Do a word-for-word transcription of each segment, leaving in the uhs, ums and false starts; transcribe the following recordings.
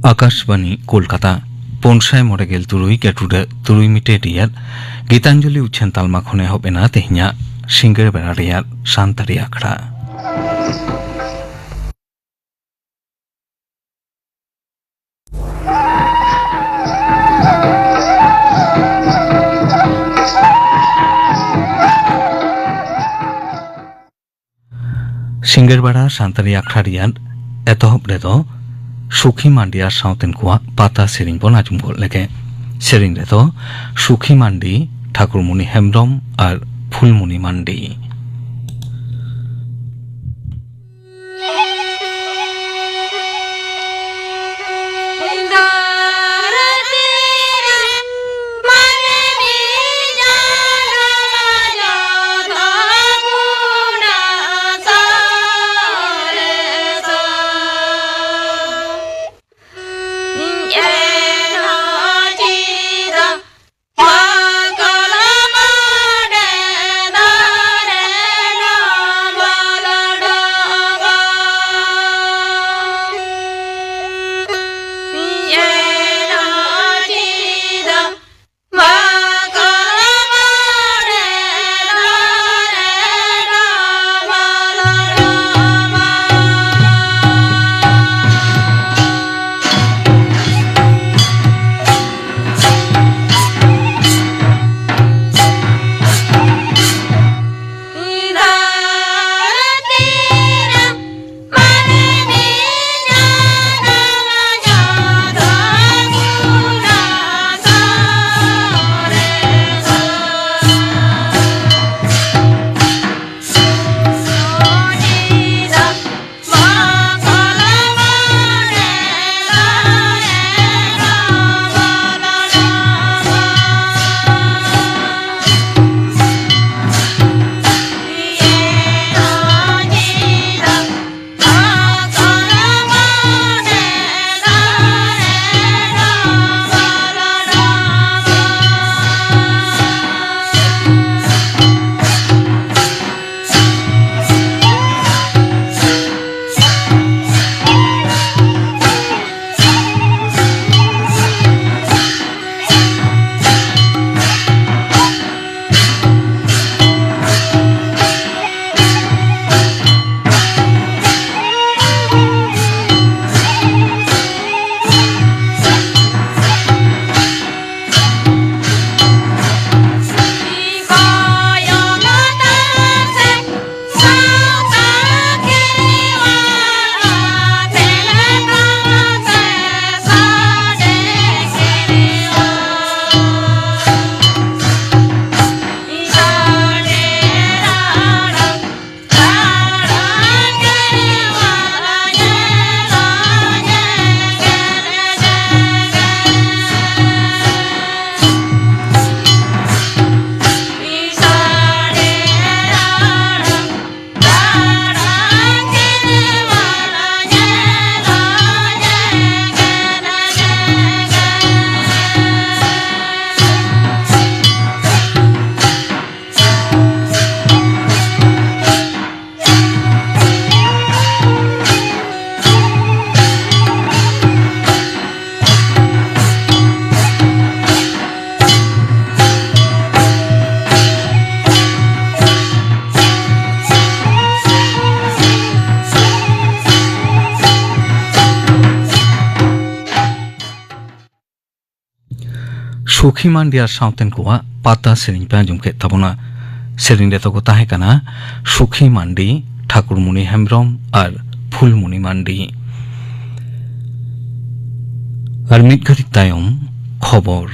ᱟᱠᱟᱥᱵᱟᱱᱤ ᱠᱳᱞᱠᱟᱛᱟ, ᱯᱩᱱ ᱥᱟᱭ ᱢᱚᱬᱮ ᱜᱮᱞ ᱛᱩᱨᱩᱭ ᱜᱮᱴᱩᱰᱟᱹ ᱛᱩᱨᱩᱭ ᱢᱤᱴᱟᱨ ᱨᱮᱭᱟᱜ ᱜᱤᱛᱟᱧᱡᱚᱞᱤ ᱩᱪᱷᱟᱹᱱ ᱛᱟᱞᱢᱟ ᱠᱷᱚᱱ ᱮᱦᱚᱵ ᱮᱱᱟ ᱛᱮᱦᱮᱧᱟᱜ ᱥᱤᱸᱜᱟᱹᱲ ᱵᱮᱲᱟ ᱨᱮᱭᱟᱜ ᱥᱟᱱᱛᱟᱲᱤ ᱟᱠᱷᱲᱟ᱾ ᱥᱤᱸᱜᱟᱹᱲ ᱵᱮᱲᱟ ᱥᱟᱱᱛᱟᱲᱤ ᱟᱠᱷᱲᱟ ᱨᱮᱭᱟᱜ ᱮᱛᱚᱦᱚᱵ ᱨᱮᱫᱚ ᱥᱩᱠᱷᱤ ᱢᱟᱱᱰᱤ ᱟᱨ ᱥᱟᱶᱛᱮᱱ ᱠᱚᱣᱟᱜ ᱯᱟᱛᱟ ᱥᱮᱨᱮᱧ ᱵᱚᱱ ᱟᱸᱡᱚᱢ ᱜᱚᱫ ᱞᱮᱜᱮ᱾ ᱥᱮᱨᱮᱧ ᱨᱮᱫᱚ ᱥᱩᱠᱷᱤ ᱢᱟᱱᱰᱤ, ᱴᱷᱟᱠᱩᱨᱢᱩᱱᱤ ᱦᱮᱢᱵᱽᱨᱚᱢ ᱟᱨ ᱯᱷᱩᱞᱢᱩᱱᱤ ᱢᱟᱱᱰᱤ᱾ ᱥᱩᱠᱷᱤ ᱢᱟᱱᱰᱤ ᱟᱨ ᱥᱟᱶᱛᱮᱱ ᱠᱚᱣᱟᱜ ᱯᱟᱛᱟ ᱥᱮᱨᱮᱧ ᱯᱮ ᱟᱸᱡᱚᱢ ᱠᱮᱫ ᱛᱟᱵᱚᱱᱟ᱾ ᱥᱮᱨᱮᱧ ᱨᱮᱫᱚ ᱠᱚ ᱛᱟᱦᱮᱸ ᱠᱟᱱᱟ ᱥᱩᱠᱷᱤ ᱢᱟᱱᱰᱤ, ᱴᱷᱟᱠᱩᱨᱢᱩᱱᱤ ᱦᱮᱢᱵᱽᱨᱚᱢ ᱟᱨ ᱯᱷᱩᱞᱢᱩᱱᱤ ᱢᱟᱱᱰᱤ᱾ ᱟᱨ ᱢᱤᱫ ᱜᱷᱟᱹᱲᱤᱡ ᱛᱟᱭᱚᱢ ᱠᱷᱚᱵᱚᱨ᱾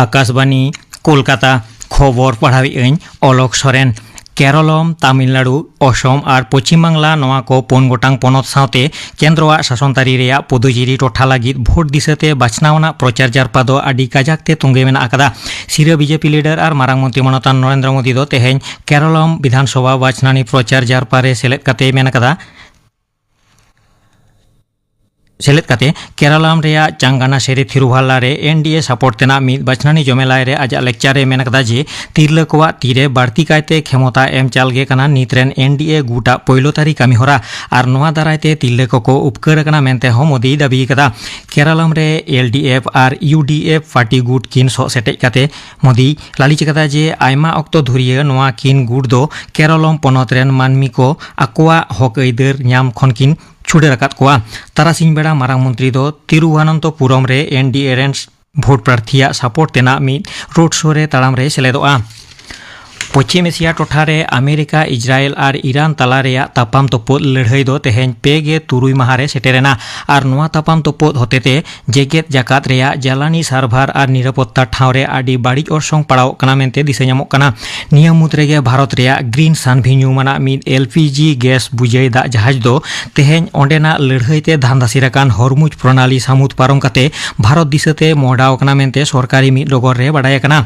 ᱟᱠᱟᱥᱵᱟᱱᱤ, ᱠᱳᱞᱠᱟᱛᱟ᱾ ᱠᱷᱚᱵᱚᱨ ᱯᱟᱲᱦᱟᱣᱮᱫ ᱟᱹᱧ ᱚᱞᱚᱠ ᱥᱚᱨᱮᱱ᱾ ᱠᱮᱨᱚᱞᱚᱢ, ᱛᱟᱢᱤᱞᱱᱟᱲᱩ, ᱚᱥᱚᱢ ᱟᱨ ᱯᱚᱪᱷᱤᱢ ᱵᱟᱝᱞᱟ, ᱱᱚᱣᱟ ᱠᱚ ᱯᱩᱱ ᱜᱚᱴᱟᱝ ᱯᱚᱱᱚᱛ ᱥᱟᱶᱛᱮ ᱠᱮᱱᱫᱨᱚᱣᱟᱜ ᱥᱟᱥᱚᱱ ᱛᱟᱹᱨᱤ ᱨᱮᱭᱟᱜ ᱯᱩᱫᱩᱪᱮᱨᱤ ᱴᱚᱴᱷᱟ ᱞᱟᱹᱜᱤᱫ ᱵᱷᱳᱴ ᱫᱤᱥᱟᱹᱛᱮ ᱵᱟᱪᱷᱱᱟᱣ ᱟᱱᱟᱜ ᱯᱨᱚᱪᱟᱨ ᱡᱟᱨᱯᱟ ᱫᱚ ᱟᱹᱰᱤ ᱠᱟᱡᱟᱠ ᱛᱮ ᱛᱚᱸᱜᱮ ᱢᱮᱱᱟᱜ ᱟᱠᱟᱫᱟ᱾ ᱥᱤᱨᱟᱹ ᱵᱤᱡᱮᱯᱤ ᱞᱤᱰᱟᱨ ᱟᱨ ᱢᱟᱨᱟᱝ ᱢᱚᱱᱛᱨᱤ ᱢᱟᱱᱚᱛᱟᱱ ᱱᱚᱨᱮᱱᱫᱨᱚ ᱢᱳᱫᱤ ᱫᱚ ᱛᱮᱦᱮᱧ ᱠᱮᱨᱚᱞᱚᱢ ᱵᱤᱫᱷᱟᱱ ᱥᱚᱵᱷᱟ ᱵᱟᱪᱷᱱᱟᱱᱤ ᱯᱨᱚᱪᱟᱨ ᱡᱟᱨᱯᱟ ᱨᱮ ᱥᱮᱞᱮᱫ ᱠᱟᱛᱮ ᱢᱮᱱ ᱟᱠᱟᱫᱟ, ᱥᱮᱞᱮᱫ ᱠᱟᱛᱮ ᱠᱮᱨᱟᱞᱟᱢ ᱨᱮᱭᱟᱜ ᱪᱟᱝᱜᱟᱱᱟᱥᱮᱨᱤ ᱛᱷᱤᱨᱩᱵᱷᱟᱞᱞᱟ ᱨᱮ ᱮᱱ ᱰᱤ ᱮ ᱥᱟᱯᱳᱨᱴ ᱛᱮᱱᱟᱜ ᱢᱤᱫ ᱵᱟᱪᱷᱱᱟᱱᱤ ᱡᱚᱢᱮᱞᱟᱭ ᱨᱮ ᱟᱡᱟᱜ ᱞᱮᱠᱪᱟᱨ ᱨᱮ ᱢᱮᱱ ᱟᱠᱟᱫᱟ ᱡᱮ ᱛᱤᱨᱞᱟᱹ ᱠᱚᱣᱟᱜ ᱛᱤᱨᱮ ᱵᱟᱹᱲᱛᱤ ᱠᱟᱭᱛᱮ ᱠᱷᱮᱢᱚᱛᱟ ᱮᱢ ᱪᱟᱞ ᱜᱮ ᱠᱟᱱᱟ ᱱᱤᱛ ᱨᱮᱱ ᱮᱱ ᱰᱤ ᱮ ᱜᱩᱴᱟᱜ ᱯᱳᱭᱞᱳ ᱛᱟᱹᱨᱤ ᱠᱟᱹᱢᱤ ᱦᱚᱨᱟ ᱟᱨ ᱱᱚᱣᱟ ᱫᱟᱨᱟᱭ ᱛᱮ ᱛᱤᱨᱞᱟᱹ ᱠᱚᱠᱚ ᱩᱯᱠᱟᱹᱨ ᱟᱠᱟᱱᱟ ᱢᱮᱱᱛᱮ ᱦᱚᱸ ᱢᱳᱫᱤᱭ ᱫᱟᱹᱵᱤ ᱟᱠᱟᱫᱟ᱾ ᱠᱮᱨᱟᱞᱟᱢ ᱨᱮ ᱮᱞ ᱰᱤ ᱮᱯᱷ ᱟᱨ ᱤᱭᱩ ᱰᱤ ᱮᱯᱷ ᱯᱟᱨᱴᱤ ᱜᱩᱴ ᱠᱤᱱ ᱥᱚᱜ ᱥᱮᱴᱮᱡ ᱠᱟᱛᱮ ᱢᱳᱫᱤᱭ ᱞᱟᱹᱞᱤᱥ ᱟᱠᱟᱫᱟ ᱡᱮ ᱟᱭᱢᱟ ᱚᱠᱛᱚ ᱫᱷᱩᱨᱤᱭᱟᱹ ᱱᱚᱣᱟ ᱠᱤᱱ ᱜᱩᱴ ᱫᱚ ᱠᱮᱨᱚᱞᱚᱢ ᱯᱚᱱᱚᱛ ᱨᱮᱱ ᱢᱟᱹᱱᱢᱤ ᱠᱚ ᱟᱠᱚᱣᱟᱜ ᱦᱚᱠ ᱟᱹᱭᱫᱟᱹᱨ ᱧᱟᱢ ᱠᱷᱚᱱ ᱠᱤᱱ ᱪᱷᱩᱰᱟᱹᱨ ᱟᱠᱟᱫ ᱠᱚᱣᱟ᱾ ᱛᱟᱨᱟᱥᱤᱧ ᱵᱮᱲᱟ ᱢᱟᱨᱟᱝ ᱢᱚᱱᱛᱨᱤ ᱫᱚ ᱛᱤᱨᱩᱵᱷᱟᱱᱚᱱᱛᱚᱯᱩᱨᱚᱢ ᱨᱮ ᱮᱱ ᱰᱤ ᱮ ᱨᱮᱱ ᱵᱷᱳᱴ ᱯᱨᱟᱨᱛᱷᱤᱭᱟᱜ ᱥᱟᱯᱳᱨᱴ ᱛᱮᱱᱟᱜ ᱢᱤᱫ ᱨᱳᱰ ᱥᱳ ᱨᱮ ᱛᱟᱲᱟᱢ ᱨᱮᱭ ᱥᱮᱞᱮᱫᱚᱜᱼᱟ᱾ ᱯᱚᱪᱷᱤᱢ ᱮᱥᱤᱭᱟ ᱴᱚᱴᱷᱟ ᱨᱮ ᱟᱢᱮᱨᱤᱠᱟ, ᱤᱡᱽᱨᱟᱭᱮᱞ ᱟᱨ ᱤᱨᱟᱱ ᱛᱟᱞᱟ ᱨᱮᱭᱟᱜ ᱛᱟᱯᱟᱢ ᱛᱚᱯᱚᱫ ᱞᱟᱹᱲᱦᱟᱹᱭ ᱫᱚ ᱛᱮᱦᱮᱧ ᱯᱮ ᱜᱮ ᱛᱩᱨᱩᱭ ᱢᱟᱦᱟ ᱨᱮ ᱥᱮᱴᱮᱨᱮᱱᱟ ᱟᱨ ᱱᱚᱣᱟ ᱛᱟᱯᱟᱢ ᱛᱚᱯᱚᱫ ᱦᱚᱛᱮᱛᱮ ᱡᱮᱜᱮᱛ ᱡᱟᱠᱟᱛ ᱨᱮᱭᱟᱜ ᱡᱟᱞᱟᱱᱤ ᱥᱟᱨᱵᱷᱟᱨ ᱟᱨ ᱱᱤᱨᱟᱯᱚᱛᱛᱟ ᱴᱷᱟᱶ ᱨᱮ ᱟᱹᱰᱤ ᱵᱟᱹᱲᱤᱡ ᱚᱨᱥᱚᱝ ᱯᱟᱲᱟᱣᱚᱜ ᱠᱟᱱᱟ ᱢᱮᱱᱛᱮ ᱫᱤᱥᱟᱹ ᱧᱟᱢᱚᱜ ᱠᱟᱱᱟ᱾ ᱱᱤᱭᱟᱹ ᱢᱩᱫᱽ ᱨᱮᱜᱮ ᱵᱷᱟᱨᱚᱛ ᱨᱮᱭᱟᱜ ᱜᱨᱤᱱ ᱥᱟᱱᱵᱷᱤ ᱧᱩᱢᱟᱱᱟᱜ ᱢᱤᱫ ᱮᱞ ᱯᱤ ᱡᱤ ᱜᱮᱥ ᱵᱩᱡᱟᱹᱭ ᱫᱟᱜ ᱡᱟᱦᱟᱡᱽ ᱫᱚ ᱛᱮᱦᱮᱧ ᱚᱸᱰᱮᱱᱟᱜ ᱞᱟᱹᱲᱦᱟᱹᱭ ᱛᱮ ᱫᱷᱟᱱᱫᱟᱥᱤᱨ ᱟᱠᱟᱱ ᱦᱚᱨᱢᱩᱡᱽ ᱯᱨᱚᱱᱟᱞᱤ ᱥᱟᱹᱢᱩᱫ ᱯᱟᱨᱚᱢ ᱠᱟᱛᱮ ᱵᱷᱟᱨᱚᱛ ᱫᱤᱥᱟᱹᱛᱮ ᱢᱚᱦᱰᱟᱣ ᱟᱠᱟᱱᱟ ᱢᱮᱱᱛᱮ ᱥᱚᱨᱠᱟᱨᱤ ᱢᱤᱫ ᱰᱚᱜᱚᱨ ᱨᱮ ᱵᱟᱰᱟᱭ ᱟᱠᱟᱱᱟ᱾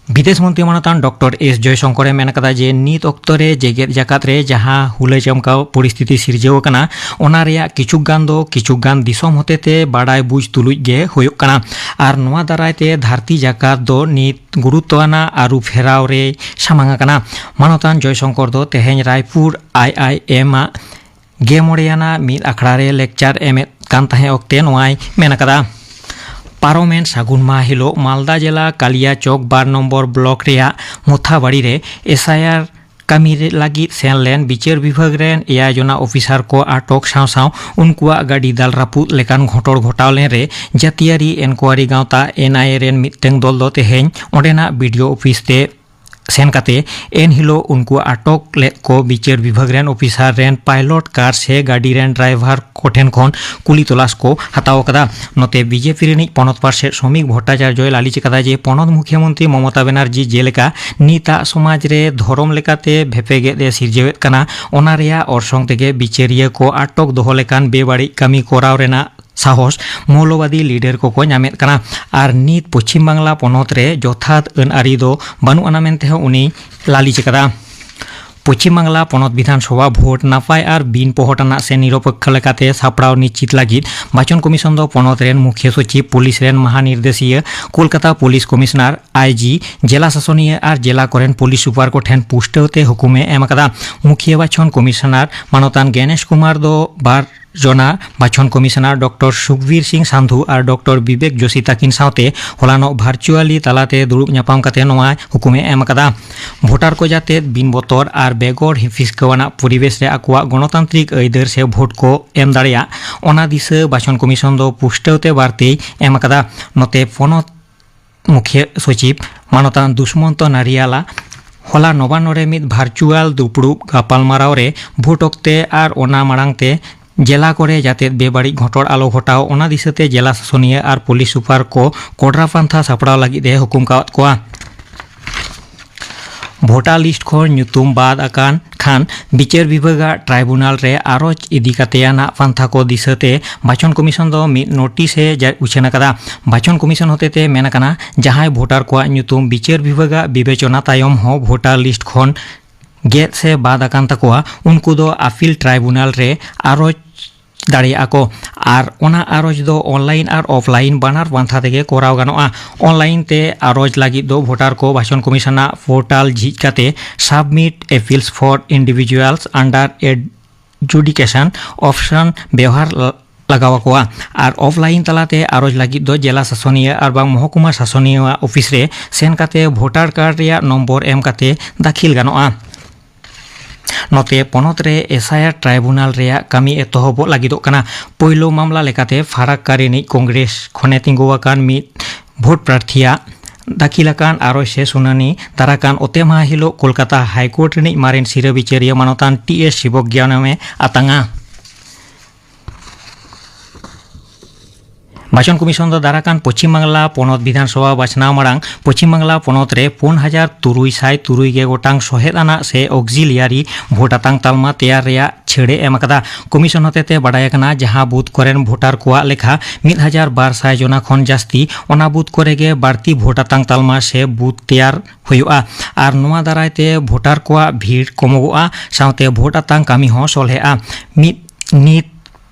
ᱵᱤᱫᱮᱥ ᱢᱚᱱᱛᱨᱤ ᱢᱟᱱᱚᱛᱟᱱ ᱰᱚᱠᱴᱚᱨ ᱮᱥ ᱡᱚᱭᱥᱚᱝᱠᱚᱨᱮ ᱢᱮᱱ ᱟᱠᱟᱫᱟ ᱡᱮ ᱱᱤᱛ ᱚᱠᱛᱚ ᱨᱮ ᱡᱮᱜᱮᱛ ᱡᱟᱠᱟᱛ ᱨᱮ ᱡᱟᱦᱟᱸ ᱦᱩᱞᱟᱹ ᱪᱟᱢᱠᱟᱣ ᱯᱚᱨᱤᱥᱛᱷᱤᱛᱤ ᱥᱤᱨᱡᱟᱹᱣ ᱟᱠᱟᱱᱟ, ᱚᱱᱟ ᱨᱮᱭᱟᱜ ᱠᱤᱪᱷᱩ ᱜᱟᱱ ᱫᱚ ᱠᱤᱪᱷᱩ ᱜᱟᱱ ᱫᱤᱥᱚᱢ ᱦᱚᱛᱮᱛᱮ ᱵᱟᱰᱟᱭ ᱵᱩᱡᱽ ᱛᱩᱞᱩᱡ ᱜᱮ ᱦᱩᱭᱩᱜ ᱠᱟᱱᱟ᱾ ᱟᱨ ᱱᱚᱣᱟ ᱫᱟᱨᱟᱭ ᱛᱮ ᱫᱷᱟᱹᱨᱛᱤ ᱡᱟᱠᱟᱛ ᱫᱚ ᱱᱤᱛ ᱜᱩᱨᱩᱛᱣᱟᱱᱟᱜ ᱟᱹᱨᱩ ᱯᱷᱮᱨᱟᱣ ᱨᱮᱭ ᱥᱟᱢᱟᱝ ᱟᱠᱟᱱᱟ᱾ ᱢᱟᱱᱚᱛᱟᱱ ᱡᱚᱭᱥᱚᱝᱠᱚᱨ ᱫᱚ ᱛᱮᱦᱮᱧ ᱨᱟᱭᱯᱩᱨ ᱟᱭ ᱟᱭ ᱮᱢ ᱟᱜ ᱜᱮ ᱢᱚᱬᱮᱭᱟᱱᱟᱜ ᱢᱤᱫ ᱟᱠᱷᱲᱟ ᱨᱮ ᱞᱮᱠᱪᱟᱨ ᱮᱢᱮᱫ ᱠᱟᱱ ᱛᱟᱦᱮᱸ ᱚᱠᱛᱮ ᱱᱚᱣᱟᱭ ᱢᱮᱱ ᱟᱠᱟᱫᱟ᱾ ᱯᱟᱨᱚᱢᱮᱱ ᱥᱟᱹᱜᱩᱱ ᱢᱟᱦᱟ ᱦᱤᱞᱳᱜ ᱢᱟᱞᱫᱟ ᱡᱮᱞᱟ ᱠᱟᱞᱤᱭᱟᱪᱚᱠ ᱵᱟᱨ ᱱᱚᱢᱵᱚᱨ ᱵᱞᱚᱠ ᱨᱮᱭᱟᱜ ᱢᱚᱛᱷᱟᱵᱟᱲᱤ ᱨᱮ ᱮᱥ ᱟᱭ ᱟᱨ ᱠᱟᱹᱢᱤ ᱨᱮ ᱞᱟᱹᱜᱤᱫ ᱥᱮᱱ ᱞᱮᱱ ᱵᱤᱪᱟᱹᱨ ᱵᱤᱵᱷᱟᱜᱽ ᱨᱮᱱ ᱮᱭᱟᱭ ᱡᱚᱱᱟ ᱚᱯᱷᱤᱥᱟᱨ ᱠᱚ ᱟᱴᱚᱠ ᱥᱟᱶ ᱥᱟᱶ ᱩᱱᱠᱩᱣᱟᱜ ᱜᱟᱹᱰᱤ ᱫᱟᱞ ᱨᱟᱹᱯᱩᱫ ᱞᱮᱠᱟᱱ ᱜᱷᱚᱴᱚᱲ ᱜᱷᱚᱴᱟᱣ ᱞᱮᱱ ᱨᱮ ᱡᱟᱹᱛᱤᱭᱟᱹᱨᱤ ᱤᱱᱠᱣᱟᱨᱤ ᱜᱟᱶᱛᱟ ᱮᱱ ᱟᱭ ᱮ ᱨᱮᱱ ᱢᱤᱫᱴᱟᱝ ᱫᱚᱞ ᱫᱚ ᱛᱮᱦᱮᱧ ᱚᱸᱰᱮᱱᱟᱜ ᱵᱤ ᱰᱤ ᱳ ᱚᱯᱷᱤᱥ ᱛᱮ ᱥᱮᱱ ᱠᱟᱛᱮ ᱮᱱ ᱦᱤᱞᱳᱜ ᱩᱱᱠᱩ ᱟᱴᱚᱠ ᱞᱮᱫ ᱠᱚ ᱵᱤᱪᱟᱹᱨ ᱵᱤᱵᱷᱟᱜᱽ ᱨᱮᱱ ᱚᱯᱷᱤᱥᱟᱨ ᱨᱮᱱ ᱯᱟᱭᱞᱚᱴ ᱠᱟᱨ ᱥᱮ ᱜᱟᱹᱰᱤ ᱨᱮᱱ ᱰᱨᱟᱭᱵᱷᱟᱨ ᱠᱚᱴᱷᱮᱱ ᱠᱷᱚᱱ ᱠᱩᱞᱤ ᱛᱚᱞᱟᱥ ᱠᱚ ᱦᱟᱛᱟᱣ ᱟᱠᱟᱫᱟ᱾ ᱱᱚᱛᱮ ᱵᱤ ᱡᱮ ᱯᱤ ᱨᱤᱱᱤᱡ ᱯᱚᱱᱚᱛ ᱯᱟᱨᱥᱮᱛ ᱥᱚᱢᱤᱠ ᱵᱷᱚᱴᱴᱟᱪᱟᱨᱡᱚᱭ ᱞᱟᱹᱞᱤᱥ ᱟᱠᱟᱫᱟ ᱡᱮ ᱯᱚᱱᱚᱛ ᱢᱩᱠᱷᱭᱟᱹ ᱢᱚᱱᱛᱨᱤ ᱢᱚᱢᱚᱛᱟ ᱵᱮᱱᱟᱨᱡᱤ ᱡᱮᱞᱮᱠᱟ ᱱᱤᱛᱟᱜ ᱥᱚᱢᱟᱡᱽ ᱨᱮ ᱫᱷᱚᱨᱚᱢ ᱞᱮᱠᱟᱛᱮ ᱵᱷᱮᱯᱮᱜᱮᱫ ᱮ ᱥᱤᱨᱡᱟᱹᱣᱮᱫ ᱠᱟᱱᱟ, ᱚᱱᱟ ᱨᱮᱭᱟᱜ ᱚᱨᱥᱚᱝ ᱛᱮᱜᱮ ᱵᱤᱪᱟᱹᱨᱤᱭᱟᱹ ᱠᱚ ᱟᱴᱚᱠ ᱫᱚᱦᱚ ᱞᱮᱠᱟᱱ ᱵᱮᱵᱟᱹᱲᱤᱡ ᱠᱟᱹᱢᱤ ᱠᱚᱨᱟᱣ ᱨᱮᱱᱟᱜ ᱥᱟᱦᱚᱥ ᱢᱚᱣᱞᱚᱵᱟᱫᱤ ᱞᱤᱰᱟᱨ ᱠᱚᱠᱚ ᱧᱟᱢᱮᱫ ᱠᱟᱱᱟ᱾ ᱟᱨ ᱱᱤᱛ ᱯᱚᱪᱷᱤᱢ ᱵᱟᱝᱞᱟ ᱯᱚᱱᱚᱛ ᱨᱮ ᱡᱚᱛᱷᱟᱛ ᱟᱹᱱ ᱟᱹᱨᱤ ᱫᱚ ᱵᱟᱹᱱᱩᱜ ᱟᱱᱟ ᱢᱮᱱᱛᱮ ᱦᱚᱸ ᱩᱱᱤ ᱞᱟᱹᱞᱤᱥ ᱟᱠᱟᱫᱟ᱾ ᱯᱚᱪᱷᱤᱢ ᱵᱟᱝᱞᱟ ᱯᱚᱱᱚᱛ ᱵᱤᱫᱷᱟᱱ ᱥᱚᱵᱷᱟ ᱵᱷᱳᱴ ᱱᱟᱯᱟᱭ ᱟᱨ ᱵᱤᱱ ᱯᱚᱦᱚᱴ ᱟᱱᱟᱜ ᱥᱮ ᱱᱤᱨᱚᱯᱮᱠᱠᱷᱚ ᱞᱮᱠᱟᱛᱮ ᱥᱟᱯᱲᱟᱣ ᱱᱤᱥᱪᱤᱛ ᱞᱟᱹᱜᱤᱫ ᱵᱟᱪᱚᱱ ᱠᱚᱢᱤᱥᱚᱱ ᱫᱚ ᱯᱚᱱᱚᱛ ᱨᱮᱱ ᱢᱩᱠᱷᱭᱟᱹ ᱥᱚᱪᱤᱵᱽ, ᱯᱩᱞᱤᱥ ᱨᱮᱱ ᱢᱟᱦᱟ ᱱᱤᱨᱫᱮᱥᱤᱭᱟᱹ, ᱠᱳᱞᱠᱟᱛᱟ ᱯᱩᱞᱤᱥ ᱠᱚᱢᱤᱥᱚᱱᱟᱨ, ᱟᱭ ᱡᱤ, ᱡᱮᱞᱟ ᱥᱟᱥᱚᱱᱤᱭᱟᱹ ᱟᱨ ᱡᱮᱞᱟ ᱠᱚᱨᱮᱱ ᱯᱩᱞᱤᱥ ᱥᱩᱯᱟᱨ ᱠᱚᱴᱷᱮᱱ ᱯᱩᱥᱴᱟᱹᱣ ᱛᱮ ᱦᱩᱠᱩᱢ ᱮ ᱮᱢ ᱟᱠᱟᱫᱟ᱾ ᱢᱩᱠᱷᱭᱟᱹ ᱵᱟᱪᱷᱚᱱ ᱠᱚᱢᱤᱥᱚᱱᱟᱨ ᱢᱟᱱᱚᱛᱟᱱ ᱜᱮᱱᱮᱥ ᱠᱩᱢᱟᱨ ᱫᱚ ᱵᱟᱨ ᱡᱚᱱᱟ ᱵᱟᱪᱷᱚᱱ ᱠᱚᱢᱤᱥᱚᱱᱟᱨ ᱰᱚᱠᱴᱚᱨ ᱥᱩᱠᱵᱤᱨ ᱥᱤᱝ ᱥᱟᱱᱫᱷᱩ ᱟᱨ ᱰᱚᱠᱴᱚᱨ ᱵᱤᱵᱮᱠ ᱡᱳᱥᱤ ᱛᱟᱹᱠᱤᱱ ᱥᱟᱶᱛᱮ ᱦᱚᱞᱟᱱᱚᱜ ᱵᱷᱟᱨᱪᱩᱣᱟᱞᱤ ᱛᱟᱞᱟᱛᱮ ᱫᱩᱲᱩᱵ ᱧᱟᱯᱟᱢ ᱠᱟᱛᱮ ᱱᱚᱣᱟ ᱦᱩᱠᱩᱢ ᱮ ᱮᱢ ᱟᱠᱟᱫᱟ᱾ ᱵᱷᱳᱴᱟᱨ ᱠᱚ ᱡᱟᱛᱮ ᱵᱤᱱ ᱵᱚᱛᱚᱨ ᱟᱨ ᱵᱮᱜᱚᱨ ᱦᱤᱯᱷᱤᱥᱠᱟᱹᱣ ᱟᱱᱟᱜ ᱯᱚᱨᱤᱵᱮᱥ ᱨᱮ ᱟᱠᱚᱣᱟᱜ ᱜᱚᱱᱚᱛᱟᱱᱛᱨᱤᱠ ᱟᱹᱭᱫᱟᱹᱨ ᱥᱮ ᱵᱷᱳᱴ ᱠᱚ ᱮᱢ ᱫᱟᱲᱮᱭᱟᱜ, ᱚᱱᱟ ᱫᱤᱥᱟᱹ ᱵᱟᱪᱷᱚᱱ ᱠᱚᱢᱤᱥᱚᱱ ᱫᱚ ᱯᱩᱥᱴᱟᱹᱣ ᱛᱮ ᱵᱟᱨᱛᱮᱭ ᱮᱢ ᱟᱠᱟᱫᱟ᱾ ᱱᱚᱛᱮ ᱯᱚᱱᱚᱛ ᱢᱩᱠᱷᱭᱟᱹ ᱥᱚᱪᱤᱵᱽ ᱢᱟᱱᱚᱛᱟᱱ ᱫᱩᱥᱢᱚᱱᱛᱚ ᱱᱟᱨᱤᱭᱟᱞᱟ ᱦᱚᱞᱟ ᱱᱚᱵᱟᱱᱱᱚ ᱨᱮ ᱢᱤᱫ ᱵᱷᱟᱨᱪᱩᱣᱟᱞ ᱫᱩᱯᱲᱩᱵ ᱜᱟᱯᱟᱞᱢᱟᱨᱟᱣ ᱨᱮ ᱵᱷᱳᱴ ᱚᱠᱛᱮ ᱟᱨ ᱚᱱᱟ ᱢᱟᱲᱟᱝ ᱛᱮ ᱡᱮᱞᱟ ᱠᱚᱨᱮ ᱡᱟᱛᱮ ᱵᱮᱵᱟᱹᱲᱤᱡ ᱜᱷᱚᱴᱚᱱ ᱟᱞᱚ ᱜᱷᱚᱴᱟᱣ, ᱚᱱᱟ ᱫᱤᱥᱟᱹᱛᱮ ᱡᱮᱞᱟ ᱥᱟᱥᱚᱱᱤᱭᱟᱹ ᱟᱨ ᱯᱩᱞᱤᱥ ᱥᱩᱯᱟᱨ ᱠᱚ ᱠᱚᱰᱨᱟ ᱯᱟᱱᱛᱷᱟ ᱥᱟᱯᱲᱟᱣ ᱞᱟᱹᱜᱤᱫ ᱮ ᱦᱩᱠᱩᱢ ᱠᱟᱣᱟᱫ ᱠᱚᱣᱟ᱾ ᱵᱷᱳᱴᱟᱨ ᱞᱤᱥᱴ ᱠᱷᱚᱱ ᱧᱩᱛᱩᱢ ᱵᱟᱫ ᱟᱠᱟᱱ ᱠᱷᱟᱱ ᱵᱤᱪᱟᱹᱨ ᱵᱤᱵᱷᱟᱹᱜᱟᱜ ᱴᱨᱟᱭᱵᱩᱱᱟᱞ ᱨᱮ ᱟᱨᱚᱡᱽ ᱤᱫᱤ ᱠᱟᱛᱮᱭᱟᱱᱟᱜ ᱯᱟᱱᱛᱷᱟ ᱠᱚ ᱫᱤᱥᱟᱹᱛᱮ ᱵᱟᱪᱷᱚᱱ ᱠᱚᱢᱤᱥᱚᱱ ᱫᱚ ᱢᱤᱫ ᱱᱳᱴᱤᱥ ᱮ ᱡᱟ-, ᱩᱪᱷᱟᱹᱱ ᱟᱠᱟᱫᱟ᱾ ᱵᱟᱪᱷᱚᱱ ᱠᱚᱢᱤᱥᱚᱱ ᱦᱚᱛᱮᱛᱮ ᱢᱮᱱ ᱟᱠᱟᱱᱟ, ᱡᱟᱦᱟᱸᱭ ᱵᱷᱳᱴᱟᱨ ᱠᱚᱣᱟᱜ ᱧᱩᱛᱩᱢ ᱵᱤᱪᱟᱹᱨ ᱵᱤᱵᱷᱟᱹᱜᱟᱜ ᱵᱤᱵᱮᱪᱚᱱᱟ ᱛᱟᱭᱚᱢ ᱦᱚᱸ ᱵᱷᱳᱴᱟᱨ ᱞᱤᱥᱴ ᱠᱷᱚᱱ ᱜᱮᱫ ᱥᱮ ᱵᱟᱫ ᱟᱠᱟᱱ ᱛᱟᱠᱚᱣᱟ, ᱩᱱᱠᱩ ᱫᱚ ᱟᱯᱤᱞ ᱴᱨᱟᱭᱵᱩᱱᱟᱞ ᱨᱮ ᱟᱨᱚᱡᱽ ᱫᱟᱲᱮᱭᱟᱜᱼᱟ ᱠᱚ᱾ ᱟᱨ ᱚᱱᱟ ᱟᱨᱚᱡᱽ ᱫᱚ ᱚᱱᱞᱟᱭᱤᱱ ᱟᱨ ᱚᱯᱷᱞᱟᱭᱤᱱ ᱵᱟᱱᱟᱨ ᱯᱟᱱᱛᱷᱟ ᱛᱮᱜᱮ ᱠᱚᱨᱟᱣ ᱜᱟᱱᱚᱜᱼᱟ᱾ ᱚᱱᱞᱟᱭᱤᱱ ᱛᱮ ᱟᱨᱚᱡᱽ ᱞᱟᱹᱜᱤᱫ ᱫᱚ ᱵᱷᱳᱴᱟᱨ ᱠᱚ ᱵᱟᱪᱷᱚᱱ ᱠᱚᱢᱤᱥᱚᱱᱟᱜ ᱯᱳᱨᱴᱟᱞ ᱡᱷᱤᱡ ᱠᱟᱛᱮ Submit Appeals for Individuals Under Adjudication option ᱵᱮᱣᱦᱟᱨ ᱞᱟᱜᱟᱣ ᱟᱠᱚᱣᱟ᱾ ᱟᱨ ᱚᱯᱷᱞᱟᱭᱤᱱ ᱛᱟᱞᱟᱛᱮ ᱟᱨᱚᱡᱽ ᱞᱟᱹᱜᱤᱫ ᱫᱚ ᱡᱮᱞᱟ ᱥᱟᱥᱚᱱᱤᱭᱟᱹ ᱟᱨ ᱵᱟᱝ ᱢᱚᱦᱚᱠᱩᱢᱟ ᱥᱟᱥᱚᱱᱤᱭᱟᱹᱣᱟᱜ ᱚᱯᱷᱤᱥ ᱨᱮ ᱥᱮᱱ ᱠᱟᱛᱮ ᱵᱷᱳᱴᱟᱨ ᱠᱟᱨᱰ ᱨᱮᱭᱟᱜ ᱱᱚᱢᱵᱚᱨ ᱮᱢ ᱠᱟᱛᱮ ᱫᱟᱹᱠᱷᱤᱞ ᱜᱟᱱᱚᱜᱼᱟ᱾ ᱱᱚᱛᱮ ᱯᱚᱱᱚᱛ ᱨᱮ ᱮᱥ ᱟᱭ ᱟᱨ ᱴᱨᱟᱭᱵᱩᱱᱟᱞ ᱨᱮᱭᱟᱜ ᱠᱟᱹᱢᱤ ᱮᱛᱚᱦᱚᱵᱚᱜ ᱞᱟᱹᱜᱤᱫᱚᱜ ᱠᱟᱱᱟ᱾ ᱯᱳᱭᱞᱳ ᱢᱟᱢᱞᱟ ᱞᱮᱠᱟᱛᱮ ᱯᱷᱟᱨᱟᱠᱠᱟ ᱨᱤᱱᱤᱡ ᱠᱚᱝᱜᱨᱮᱥ ᱠᱷᱚᱱᱮ ᱛᱤᱸᱜᱩ ᱟᱠᱟᱱ ᱢᱤᱫ ᱵᱷᱳᱴ ᱯᱨᱟᱨᱛᱷᱤᱭᱟᱜ ᱫᱟᱹᱠᱷᱤᱞ ᱟᱠᱟᱱ ᱟᱨᱚᱡᱽ ᱥᱮ ᱥᱩᱱᱟᱹᱱᱤ ᱫᱟᱨᱟᱠᱟᱱ ᱚᱛᱮᱢᱟᱦᱟ ᱦᱤᱞᱳᱜ ᱠᱳᱞᱠᱟᱛᱟ ᱦᱟᱭᱠᱳᱨᱴ ᱨᱤᱱᱤᱡ ᱢᱟᱨᱮᱱ ᱥᱤᱨᱟᱹ ᱵᱤᱪᱟᱹᱨᱤᱭᱟᱹ ᱢᱟᱱᱚᱛᱟᱱ ᱴᱤ ᱮᱥ ᱥᱤᱵᱚᱜᱽᱭᱟᱱᱚᱢ ᱮ ᱟᱛᱟᱝᱟ᱾ ᱵᱟᱪᱚᱱ ᱠᱚᱢᱤᱥᱚᱱ ᱫᱚ ᱫᱟᱨᱟᱠᱟᱱ ᱯᱚᱪᱷᱤᱢ ᱵᱟᱝᱞᱟ ᱯᱚᱱᱚᱛ ᱵᱤᱫᱷᱟᱱ ᱥᱚᱵᱷᱟ ᱵᱟᱪᱷᱱᱟᱣ ᱢᱟᱲᱟᱝ ᱯᱚᱪᱷᱤᱢ ᱵᱟᱝᱞᱟ ᱯᱚᱱᱚᱛ ᱨᱮ ᱯᱩᱱ ᱦᱟᱡᱟᱨ ᱛᱩᱨᱩᱭ ᱥᱟᱭ ᱛᱩᱨᱩᱭ ᱜᱮ ᱜᱚᱴᱟᱝ ᱥᱚᱦᱮᱫ ᱟᱱᱟᱜ ᱥᱮ ᱚᱠᱡᱤᱞᱤᱭᱟᱨᱤ ᱵᱷᱳᱴ ᱟᱛᱟᱝ ᱛᱟᱞᱢᱟ ᱛᱮᱭᱟᱨ ᱨᱮᱭᱟᱜ ᱪᱷᱟᱹᱲᱮ ᱮᱢ ᱟᱠᱟᱫᱟ᱾ ᱠᱚᱢᱤᱥᱚᱱ ᱦᱚᱛᱮᱛᱮ ᱵᱟᱰᱟᱭ ᱟᱠᱟᱱᱟ, ᱡᱟᱦᱟᱸ ᱵᱩᱛᱷ ᱠᱚᱨᱮᱱ ᱵᱷᱳᱴᱟᱨ ᱠᱚᱣᱟᱜ ᱞᱮᱠᱷᱟ ᱢᱤᱫ ᱦᱟᱡᱟᱨ ᱵᱟᱨ ᱥᱟᱭ ᱡᱚᱱᱟ ᱠᱷᱚᱱ ᱡᱟᱹᱥᱛᱤ, ᱚᱱᱟ ᱵᱩᱛᱷ ᱠᱚᱨᱮ ᱜᱮ ᱵᱟᱹᱲᱛᱤ ᱵᱷᱳᱴ ᱟᱛᱟᱝ ᱛᱟᱞᱢᱟ ᱥᱮ ᱵᱩᱛᱷ ᱛᱮᱭᱟᱨ ᱦᱩᱭᱩᱜᱼᱟ᱾ ᱟᱨ ᱱᱚᱣᱟ ᱫᱟᱨᱟᱭ ᱛᱮ ᱵᱷᱳᱴᱟᱨ ᱠᱚᱣᱟᱜ ᱵᱷᱤᱲ ᱠᱚᱢᱚᱜᱚᱜᱼᱟ, ᱥᱟᱶᱛᱮ ᱵᱷᱳᱴ ᱟᱛᱟᱝ ᱠᱟᱹᱢᱤ ᱦᱚᱸ ᱥᱚᱞᱦᱮᱜᱼᱟ᱾ ᱢᱤᱫ ᱱᱤᱛ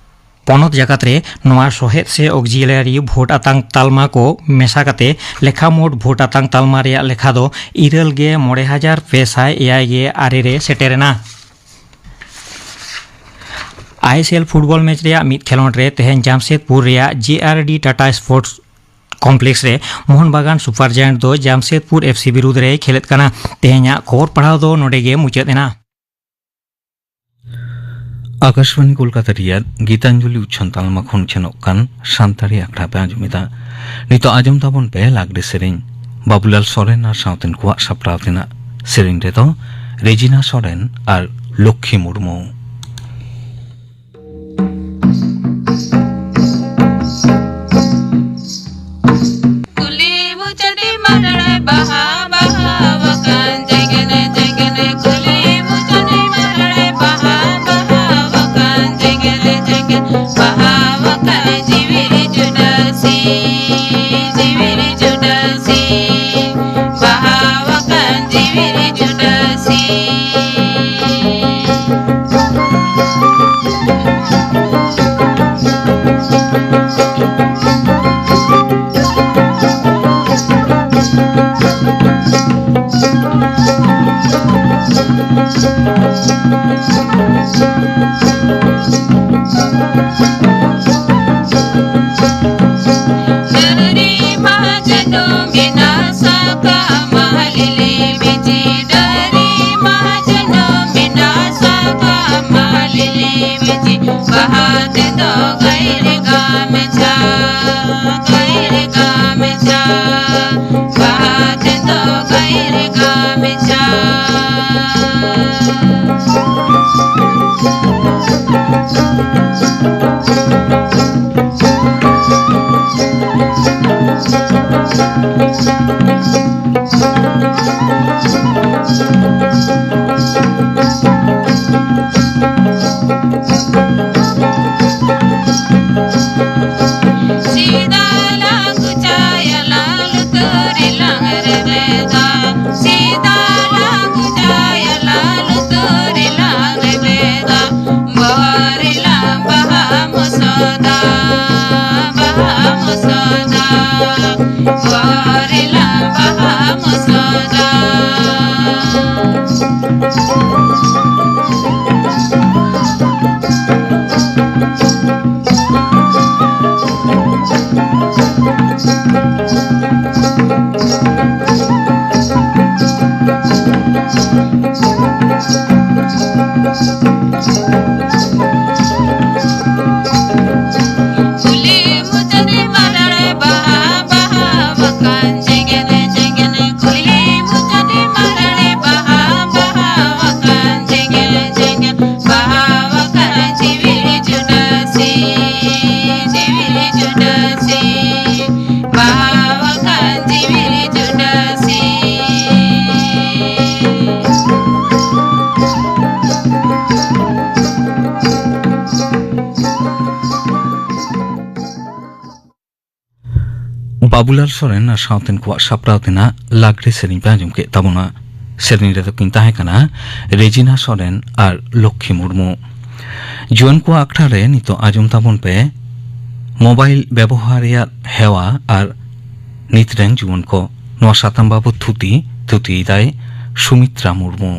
ᱯᱚᱱᱚᱛ ᱡᱟᱠᱟᱛ ᱨᱮ ᱱᱚᱣᱟ ᱥᱚᱦᱮᱫ ᱥᱮ ᱚᱠᱡᱤᱞᱤᱭᱟᱨᱤ ᱵᱷᱳᱴ ᱟᱛᱟᱝ ᱛᱟᱞᱢᱟ ᱠᱚ ᱢᱮᱥᱟ ᱠᱟᱛᱮ ᱞᱮᱠᱷᱟ ᱢᱳᱴ ᱵᱷᱳᱴ ᱟᱛᱟᱝ ᱛᱟᱞᱢᱟ ᱨᱮᱭᱟᱜ ᱞᱮᱠᱷᱟ ᱫᱚ ᱤᱨᱟᱹᱞ ᱜᱮ ᱢᱚᱬᱮ ᱦᱟᱡᱟᱨ ᱯᱮ ᱥᱟᱭ ᱮᱭᱟᱭ ᱜᱮ ᱟᱨᱮ ᱨᱮ ᱥᱮᱴᱮᱨᱮᱱᱟ᱾ I S L football match ᱨᱮᱭᱟᱜ ᱢᱤᱫ ᱠᱷᱮᱞᱚᱸᱰ ᱨᱮ ᱛᱮᱦᱮᱧ ᱡᱟᱢᱥᱮᱫᱽᱯᱩᱨ ᱨᱮᱭᱟᱜ ᱡᱮ ᱟᱨ ᱰᱤ ᱴᱟᱴᱟ ᱥᱯᱳᱨᱴᱥ ᱠᱚᱢᱯᱞᱮᱠᱥ ᱨᱮ ᱢᱳᱦᱚᱱ ᱵᱟᱜᱟᱱ ᱥᱩᱯᱟᱨ ᱡᱟᱭᱮᱱᱴ ᱫᱚ ᱡᱟᱢᱥᱮᱫᱽᱯᱩᱨ ᱮᱯᱷ ᱥᱤ ᱵᱤᱨᱩᱫᱽ ᱨᱮᱭ ᱠᱷᱮᱞᱮᱫ ᱠᱟᱱᱟ᱾ ᱛᱮᱦᱮᱧᱟᱜ ᱠᱷᱚᱵᱚᱨ ᱯᱟᱲᱦᱟᱣ ᱫᱚ ᱱᱚᱰᱮ ᱜᱮ ᱢᱩᱪᱟᱹᱫ ᱮᱱᱟ᱾ ᱟᱠᱟᱥᱵᱟᱬᱤ ᱠᱳᱞᱠᱟᱛᱟ ᱨᱮᱭᱟᱜ ᱜᱤᱛᱟᱧᱡᱚᱞᱤ ᱩᱪᱷᱟᱹᱱ ᱛᱟᱞᱢᱟ ᱠᱷᱚᱱ ᱩᱪᱷᱟᱹᱱᱚᱜ ᱠᱟᱱ ᱥᱟᱱᱛᱟᱲᱤ ᱟᱠᱷᱲᱟ ᱯᱮ ᱟᱸᱡᱚᱢ ᱮᱫᱟ᱾ ᱱᱤᱛᱚᱜ ᱟᱸᱡᱚᱢ ᱛᱟᱵᱚᱱ ᱯᱮ ᱞᱟᱜᱽᱲᱮ ᱥᱮᱨᱮᱧ᱾ ᱵᱟᱵᱩᱞᱟᱞ ᱥᱚᱨᱮᱱ ᱟᱨ ᱥᱟᱶᱛᱮᱱ ᱠᱚᱣᱟᱜ ᱥᱟᱯᱲᱟᱣ ᱛᱮᱱᱟᱜ ᱥᱮᱨᱮᱧ ᱨᱮᱫᱚ ᱨᱮᱡᱤᱱᱟ ᱥᱚᱨᱮᱱ ᱟᱨ ᱞᱚᱠᱠᱷᱤ ᱢᱩᱨᱢᱩ᱾ ᱠᱩᱞᱤ ᱢᱩᱪᱟᱹᱫ ᱢᱟᱨᱟᱲᱮ ᱵᱟᱦᱟ ᱵᱟᱦᱟ ᱟᱠᱟᱱ ᱡᱮᱜᱮᱱ ᱡᱮᱜᱮᱱ᱾ ᱠᱩᱞᱤ ᱢᱩᱪᱟᱹᱫ ᱢᱟᱨᱟᱲᱮ ᱵᱟᱦᱟ ᱵᱟᱦᱟ ᱟᱠᱟᱱ ᱡᱮᱜᱮᱱ ᱡᱮᱜᱮᱱ᱾ ᱵᱟᱦᱟ ᱟᱠᱟᱱ ᱡᱤᱣᱤ ᱨᱮ ᱪᱩᱰᱟᱹᱥᱤ, ᱡᱤᱣᱤ ᱨᱮ ᱪᱩᱰᱟᱹᱥᱤ᱾ ᱵᱟᱦᱟ ᱟᱠᱟᱱ ᱡᱤᱣᱤ ᱨᱮ ᱪᱩᱰᱟᱹᱥᱤ᱾ ᱛᱮᱫᱚ ᱜᱟᱹᱭ ᱨᱮ ᱜᱟᱢᱪᱷᱟ, ᱜᱟᱹᱭ ᱨᱮ ᱜᱟᱢᱪᱷᱟ, ᱵᱟᱦᱟ ᱛᱮᱫᱚ ᱜᱟᱹᱭ ᱨᱮ ᱜᱟᱢᱪᱷᱟ᱾ ᱥᱤᱫᱟ ᱞᱟᱝ ᱪᱟᱭᱟ ᱞᱟᱞ ᱛᱟᱹᱨᱤ ᱞᱟᱝ ᱨᱮᱵᱮᱫᱟ᱾ ᱥᱤᱫᱟ ᱞᱟᱝ ᱪᱟᱭᱟ ᱞᱟᱞ ᱛᱟᱹᱨᱤ ᱞᱟᱝ ᱨᱮᱵᱮᱫᱟ᱾ ᱵᱚᱦᱚᱨ ᱨᱮᱞᱟᱝ ᱵᱟᱦᱟ ᱢᱚᱥᱚᱫᱟ, ᱵᱟᱦᱟ ᱢᱚᱥᱚᱫᱟ᱾ ᱵᱚᱦᱚᱨ ᱨᱮᱞᱟᱝ ᱵᱟᱦᱟ ᱢᱚᱥᱚᱫᱟ᱾ ᱠᱩᱞᱦᱤ ᱢᱩᱪᱟᱹᱫ ᱨᱮ ᱢᱟᱨᱟᱲ ᱵᱟᱦᱟ, ᱵᱟᱦᱟ ᱟᱠᱟᱱ ᱡᱮᱜᱮᱫ ᱡᱮᱜᱮᱫ᱾ ᱠᱩᱞᱦᱤ ᱢᱩᱪᱟᱹᱫ ᱨᱮ ᱢᱟᱨᱟᱲ ᱵᱟᱦᱟ, ᱵᱟᱦᱟ ᱟᱠᱟᱱ ᱡᱮᱜᱮᱫ ᱡᱮᱜᱮᱫ᱾ ᱵᱟᱦᱟ ᱟᱠᱟᱱ ᱡᱤᱣᱤ ᱪᱩᱰᱟᱹᱥᱤ, ᱡᱤᱣᱤ ᱪᱩᱰᱟᱹᱥᱤ᱾ ᱵᱟᱦᱟ ᱟᱠᱟᱱ ᱡᱤᱣᱤ ᱪᱩᱰᱟᱹᱥᱤ᱾ ᱵᱟᱵᱩᱞᱟᱞ ᱥᱚᱨᱮᱱ ᱟᱨ ᱥᱟᱶᱛᱮᱱ ᱠᱚᱣᱟᱜ ᱥᱟᱯᱲᱟᱣ ᱛᱮᱱᱟᱜ ᱞᱟᱜᱽᱲᱮ ᱥᱮᱨᱮᱧ ᱯᱮ ᱟᱸᱡᱚᱢ ᱠᱮᱫ ᱛᱟᱵᱚᱱᱟ᱾ ᱥᱮᱨᱮᱧ ᱨᱮᱫᱚ ᱠᱤᱱ ᱛᱟᱦᱮᱸ ᱠᱟᱱᱟ ᱨᱮᱡᱤᱱᱟ ᱥᱚᱨᱮᱱ ᱟᱨ ᱞᱚᱠᱠᱷᱤ ᱢᱩᱨᱢᱩ᱾ ᱡᱩᱣᱟᱹᱱ ᱠᱚᱣᱟᱜ ᱟᱠᱷᱲᱟ ᱨᱮ ᱱᱤᱛᱚᱜ ᱟᱸᱡᱚᱢ ᱛᱟᱵᱚᱱ ᱯᱮ ᱢᱳᱵᱟᱭᱤᱞ ᱵᱮᱵᱚᱦᱟᱨ ᱨᱮᱭᱟᱜ ᱦᱮᱣᱟ ᱟᱨ ᱱᱤᱛ ᱨᱮᱱ ᱡᱩᱣᱟᱹᱱ ᱠᱚ᱾ ᱱᱚᱣᱟ ᱥᱟᱛᱟᱢ ᱵᱟᱵᱚᱛ ᱛᱷᱩᱛᱤ, ᱛᱷᱩᱛᱤᱭᱮᱫᱟᱭ ᱥᱩᱢᱤᱛᱨᱟ ᱢᱩᱨᱢᱩ᱾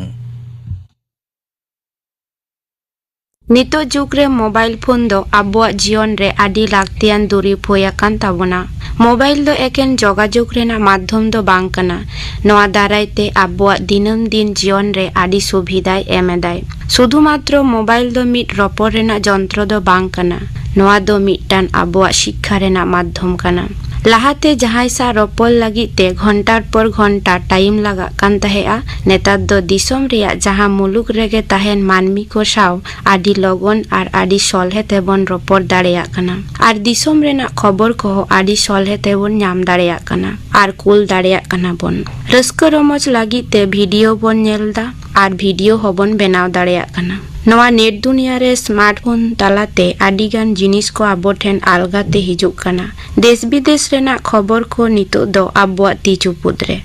ᱱᱤᱛᱚᱜ ᱡᱩᱜᱽ ᱨᱮ ᱢᱳᱵᱟᱭᱤᱞ ᱯᱷᱳᱱ ᱫᱚ ᱟᱵᱚᱣᱟᱜ ᱡᱤᱭᱚᱱ ᱨᱮ ᱟᱹᱰᱤ ᱞᱟᱹᱠᱛᱤᱭᱟᱱ ᱫᱩᱨᱤᱵᱽ ᱦᱩᱭ ᱟᱠᱟᱱ ᱛᱟᱵᱚᱱᱟ᱾ ᱢᱳᱵᱟᱭᱤᱞ ᱫᱚ ᱮᱠᱮᱱ ᱡᱳᱜᱟᱡᱳᱜᱽ ᱨᱮᱱᱟᱜ ᱢᱟᱫᱽᱫᱷᱚᱢ ᱫᱚ ᱵᱟᱝ ᱠᱟᱱᱟ᱾ ᱱᱚᱣᱟ ᱫᱟᱨᱟᱭ ᱛᱮ ᱟᱵᱚᱣᱟᱜ ᱫᱤᱱᱟᱹᱢ ᱫᱤᱱ ᱡᱤᱭᱚᱱ ᱨᱮ ᱟᱹᱰᱤ ᱥᱩᱵᱤᱫᱷᱟᱭ ᱮᱢ ᱮᱫᱟᱭ᱾ ᱥᱩᱫᱷᱩ ᱢᱟᱛᱨᱚ ᱢᱳᱵᱟᱭᱤᱞ ᱫᱚ ᱢᱤᱫ ᱨᱚᱯᱚᱲ ᱨᱮᱱᱟᱜ ᱡᱚᱱᱛᱨᱚ ᱫᱚ ᱵᱟᱝ ᱠᱟᱱᱟ᱾ ᱱᱚᱣᱟ ᱫᱚ ᱢᱤᱫᱴᱟᱝ ᱟᱵᱚᱣᱟᱜ ᱥᱤᱠᱠᱷᱟ ᱨᱮᱱᱟᱜ ᱢᱟᱫᱽᱫᱷᱚᱢ ᱠᱟᱱᱟ᱾ ᱞᱟᱦᱟᱛᱮ ᱡᱟᱦᱟᱸᱭ ᱥᱟᱶ ᱨᱚᱯᱚᱲ ᱞᱟᱹᱜᱤᱫ ᱛᱮ ᱜᱷᱚᱱᱴᱟᱨ ᱯᱚᱨ ᱜᱷᱚᱱᱴᱟ ᱴᱟᱭᱤᱢ ᱞᱟᱜᱟᱜ ᱠᱟᱱ ᱛᱟᱦᱮᱸᱜᱼᱟ, ᱱᱮᱛᱟᱨ ᱫᱚ ᱫᱤᱥᱚᱢ ᱨᱮᱭᱟᱜ ᱡᱟᱦᱟᱸ ᱢᱩᱞᱩᱠ ᱨᱮᱜᱮ ᱛᱟᱦᱮᱱ ᱢᱟᱹᱱᱢᱤ ᱠᱚ ᱥᱟᱶ ᱟᱹᱰᱤ ᱞᱚᱜᱚᱱ ᱟᱨ ᱟᱹᱰᱤ ᱥᱚᱞᱦᱮ ᱛᱮᱵᱚᱱ ᱨᱚᱯᱚᱲ ᱫᱟᱲᱮᱭᱟᱜ ᱠᱟᱱᱟ᱾ ᱟᱨ ᱫᱤᱥᱚᱢ ᱨᱮᱱᱟᱜ ᱠᱷᱚᱵᱚᱨ ᱠᱚᱦᱚᱸ ᱟᱹᱰᱤ ᱥᱚᱞᱦᱮ ᱛᱮᱵᱚᱱ ᱧᱟᱢ ᱫᱟᱲᱮᱭᱟᱜ ᱠᱟᱱᱟ ᱟᱨ ᱠᱩᱞ ᱫᱟᱲᱮᱭᱟᱜ ᱠᱟᱱᱟ ᱵᱚᱱ᱾ ᱨᱟᱹᱥᱠᱟᱹ ᱨᱚᱢᱚᱡᱽ ᱞᱟᱹᱜᱤᱫ ᱛᱮ ᱵᱷᱤᱰᱤᱭᱳ ᱵᱚᱱ ᱧᱮᱞ ᱮᱫᱟ ᱟᱨ ᱵᱷᱤᱰᱤᱭᱳ ᱦᱚᱸᱵᱚᱱ ᱵᱮᱱᱟᱣ ᱫᱟᱲᱮᱭᱟᱜ ᱠᱟᱱᱟ᱾ ᱱᱚᱣᱟ ᱱᱮᱴ ᱫᱩᱱᱤᱭᱟᱹ ᱨᱮ ᱥᱢᱟᱨᱴ ᱯᱷᱳᱱ ᱛᱟᱞᱟᱛᱮ ᱟᱹᱰᱤ ᱜᱟᱱ ᱡᱤᱱᱤᱥ ᱠᱚ ᱟᱵᱚ ᱴᱷᱮᱱ ᱟᱞᱜᱟ ᱛᱮ ᱦᱤᱡᱩᱜ ᱠᱟᱱᱟ᱾ ᱫᱮᱥ ᱵᱤᱫᱮᱥ ᱨᱮᱱᱟᱜ ᱠᱷᱚᱵᱚᱨ ᱠᱚ ᱱᱤᱛᱚᱜ ᱫᱚ ᱟᱵᱚᱣᱟᱜ ᱛᱤ ᱪᱩᱯᱩᱫ ᱨᱮ᱾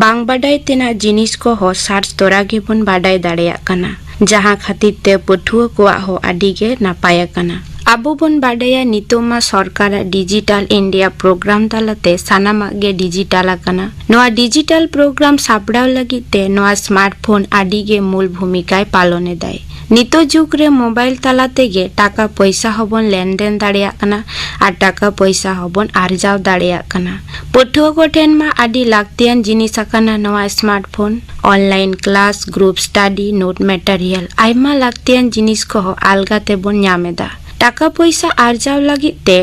ᱵᱟᱝ ᱵᱟᱰᱟᱭ ᱛᱮᱱᱟᱜ ᱡᱤᱱᱤᱥ ᱠᱚᱦᱚᱸ ᱥᱟᱨᱪ ᱛᱚᱨᱟ ᱜᱮᱵᱚᱱ ᱵᱟᱰᱟᱭ ᱫᱟᱲᱮᱭᱟᱜ ᱠᱟᱱᱟ, ᱡᱟᱦᱟᱸ ᱠᱷᱟᱹᱛᱤᱨ ᱛᱮ ᱯᱟᱹᱴᱷᱩᱣᱟᱹ ᱠᱚᱣᱟᱜ ᱦᱚᱸ ᱟᱹᱰᱤ ᱜᱮ ᱱᱟᱯᱟᱭ ᱟᱠᱟᱱᱟ᱾ ᱟᱵᱚ ᱵᱚᱱ ᱵᱟᱰᱟᱭᱟ, ᱱᱤᱛᱚᱜ ᱢᱟ ᱥᱚᱨᱠᱟᱨᱟᱜ ᱰᱤᱡᱤᱴᱟᱞ ᱤᱱᱰᱤᱭᱟ ᱯᱨᱳᱜᱨᱟᱢ ᱛᱟᱞᱟᱛᱮ ᱥᱟᱱᱟᱢᱟᱜ ᱜᱮ ᱰᱤᱡᱤᱴᱟᱞ ᱟᱠᱟᱱᱟ᱾ ᱱᱚᱣᱟ ᱰᱤᱡᱤᱴᱟᱞ ᱯᱨᱳᱜᱨᱟᱢ ᱥᱟᱯᱲᱟᱣ ᱞᱟᱹᱜᱤᱫ ᱛᱮ ᱱᱚᱣᱟ ᱥᱢᱟᱨᱴ ᱯᱷᱳᱱ ᱟᱹᱰᱤ ᱜᱮ ᱢᱩᱞ ᱵᱷᱩᱢᱤᱠᱟᱭ ᱯᱟᱞᱚᱱ ᱮᱫᱟᱭ᱾ ᱱᱤᱛᱚᱜ ᱡᱩᱜᱽ ᱨᱮ ᱢᱳᱵᱟᱭᱤᱞ ᱛᱟᱞᱟ ᱛᱮᱜᱮ ᱴᱟᱠᱟ ᱯᱚᱭᱥᱟ ᱦᱚᱸᱵᱚᱱ ᱞᱮᱱᱫᱮᱱ ᱫᱟᱲᱮᱭᱟᱜ ᱠᱟᱱᱟ ᱟᱨ ᱴᱟᱠᱟ ᱯᱚᱭᱥᱟ ᱦᱚᱸᱵᱚᱱ ᱟᱨᱡᱟᱣ ᱫᱟᱲᱮᱭᱟᱜ ᱠᱟᱱᱟ᱾ ᱯᱟᱹᱴᱷᱩᱣᱟᱹ ᱠᱚ ᱴᱷᱮᱱ ᱢᱟ ᱟᱹᱰᱤ ᱞᱟᱹᱠᱛᱤᱭᱟᱱ ᱡᱤᱱᱤᱥ ᱟᱠᱟᱱᱟ ᱱᱚᱣᱟ smart phone. Online class, group study, note material, ᱟᱭᱢᱟ ᱞᱟᱹᱠᱛᱤᱭᱟᱱ ᱡᱤᱱᱤᱥ ᱠᱚᱦᱚᱸ ᱟᱞᱜᱟ ᱛᱮᱵᱚᱱ ᱧᱟᱢ ᱮᱫᱟ᱾ ᱴᱟᱠᱟ ᱯᱚᱭᱥᱟ ᱟᱨᱡᱟᱣ ᱞᱟᱹᱜᱤᱫ ᱛᱮ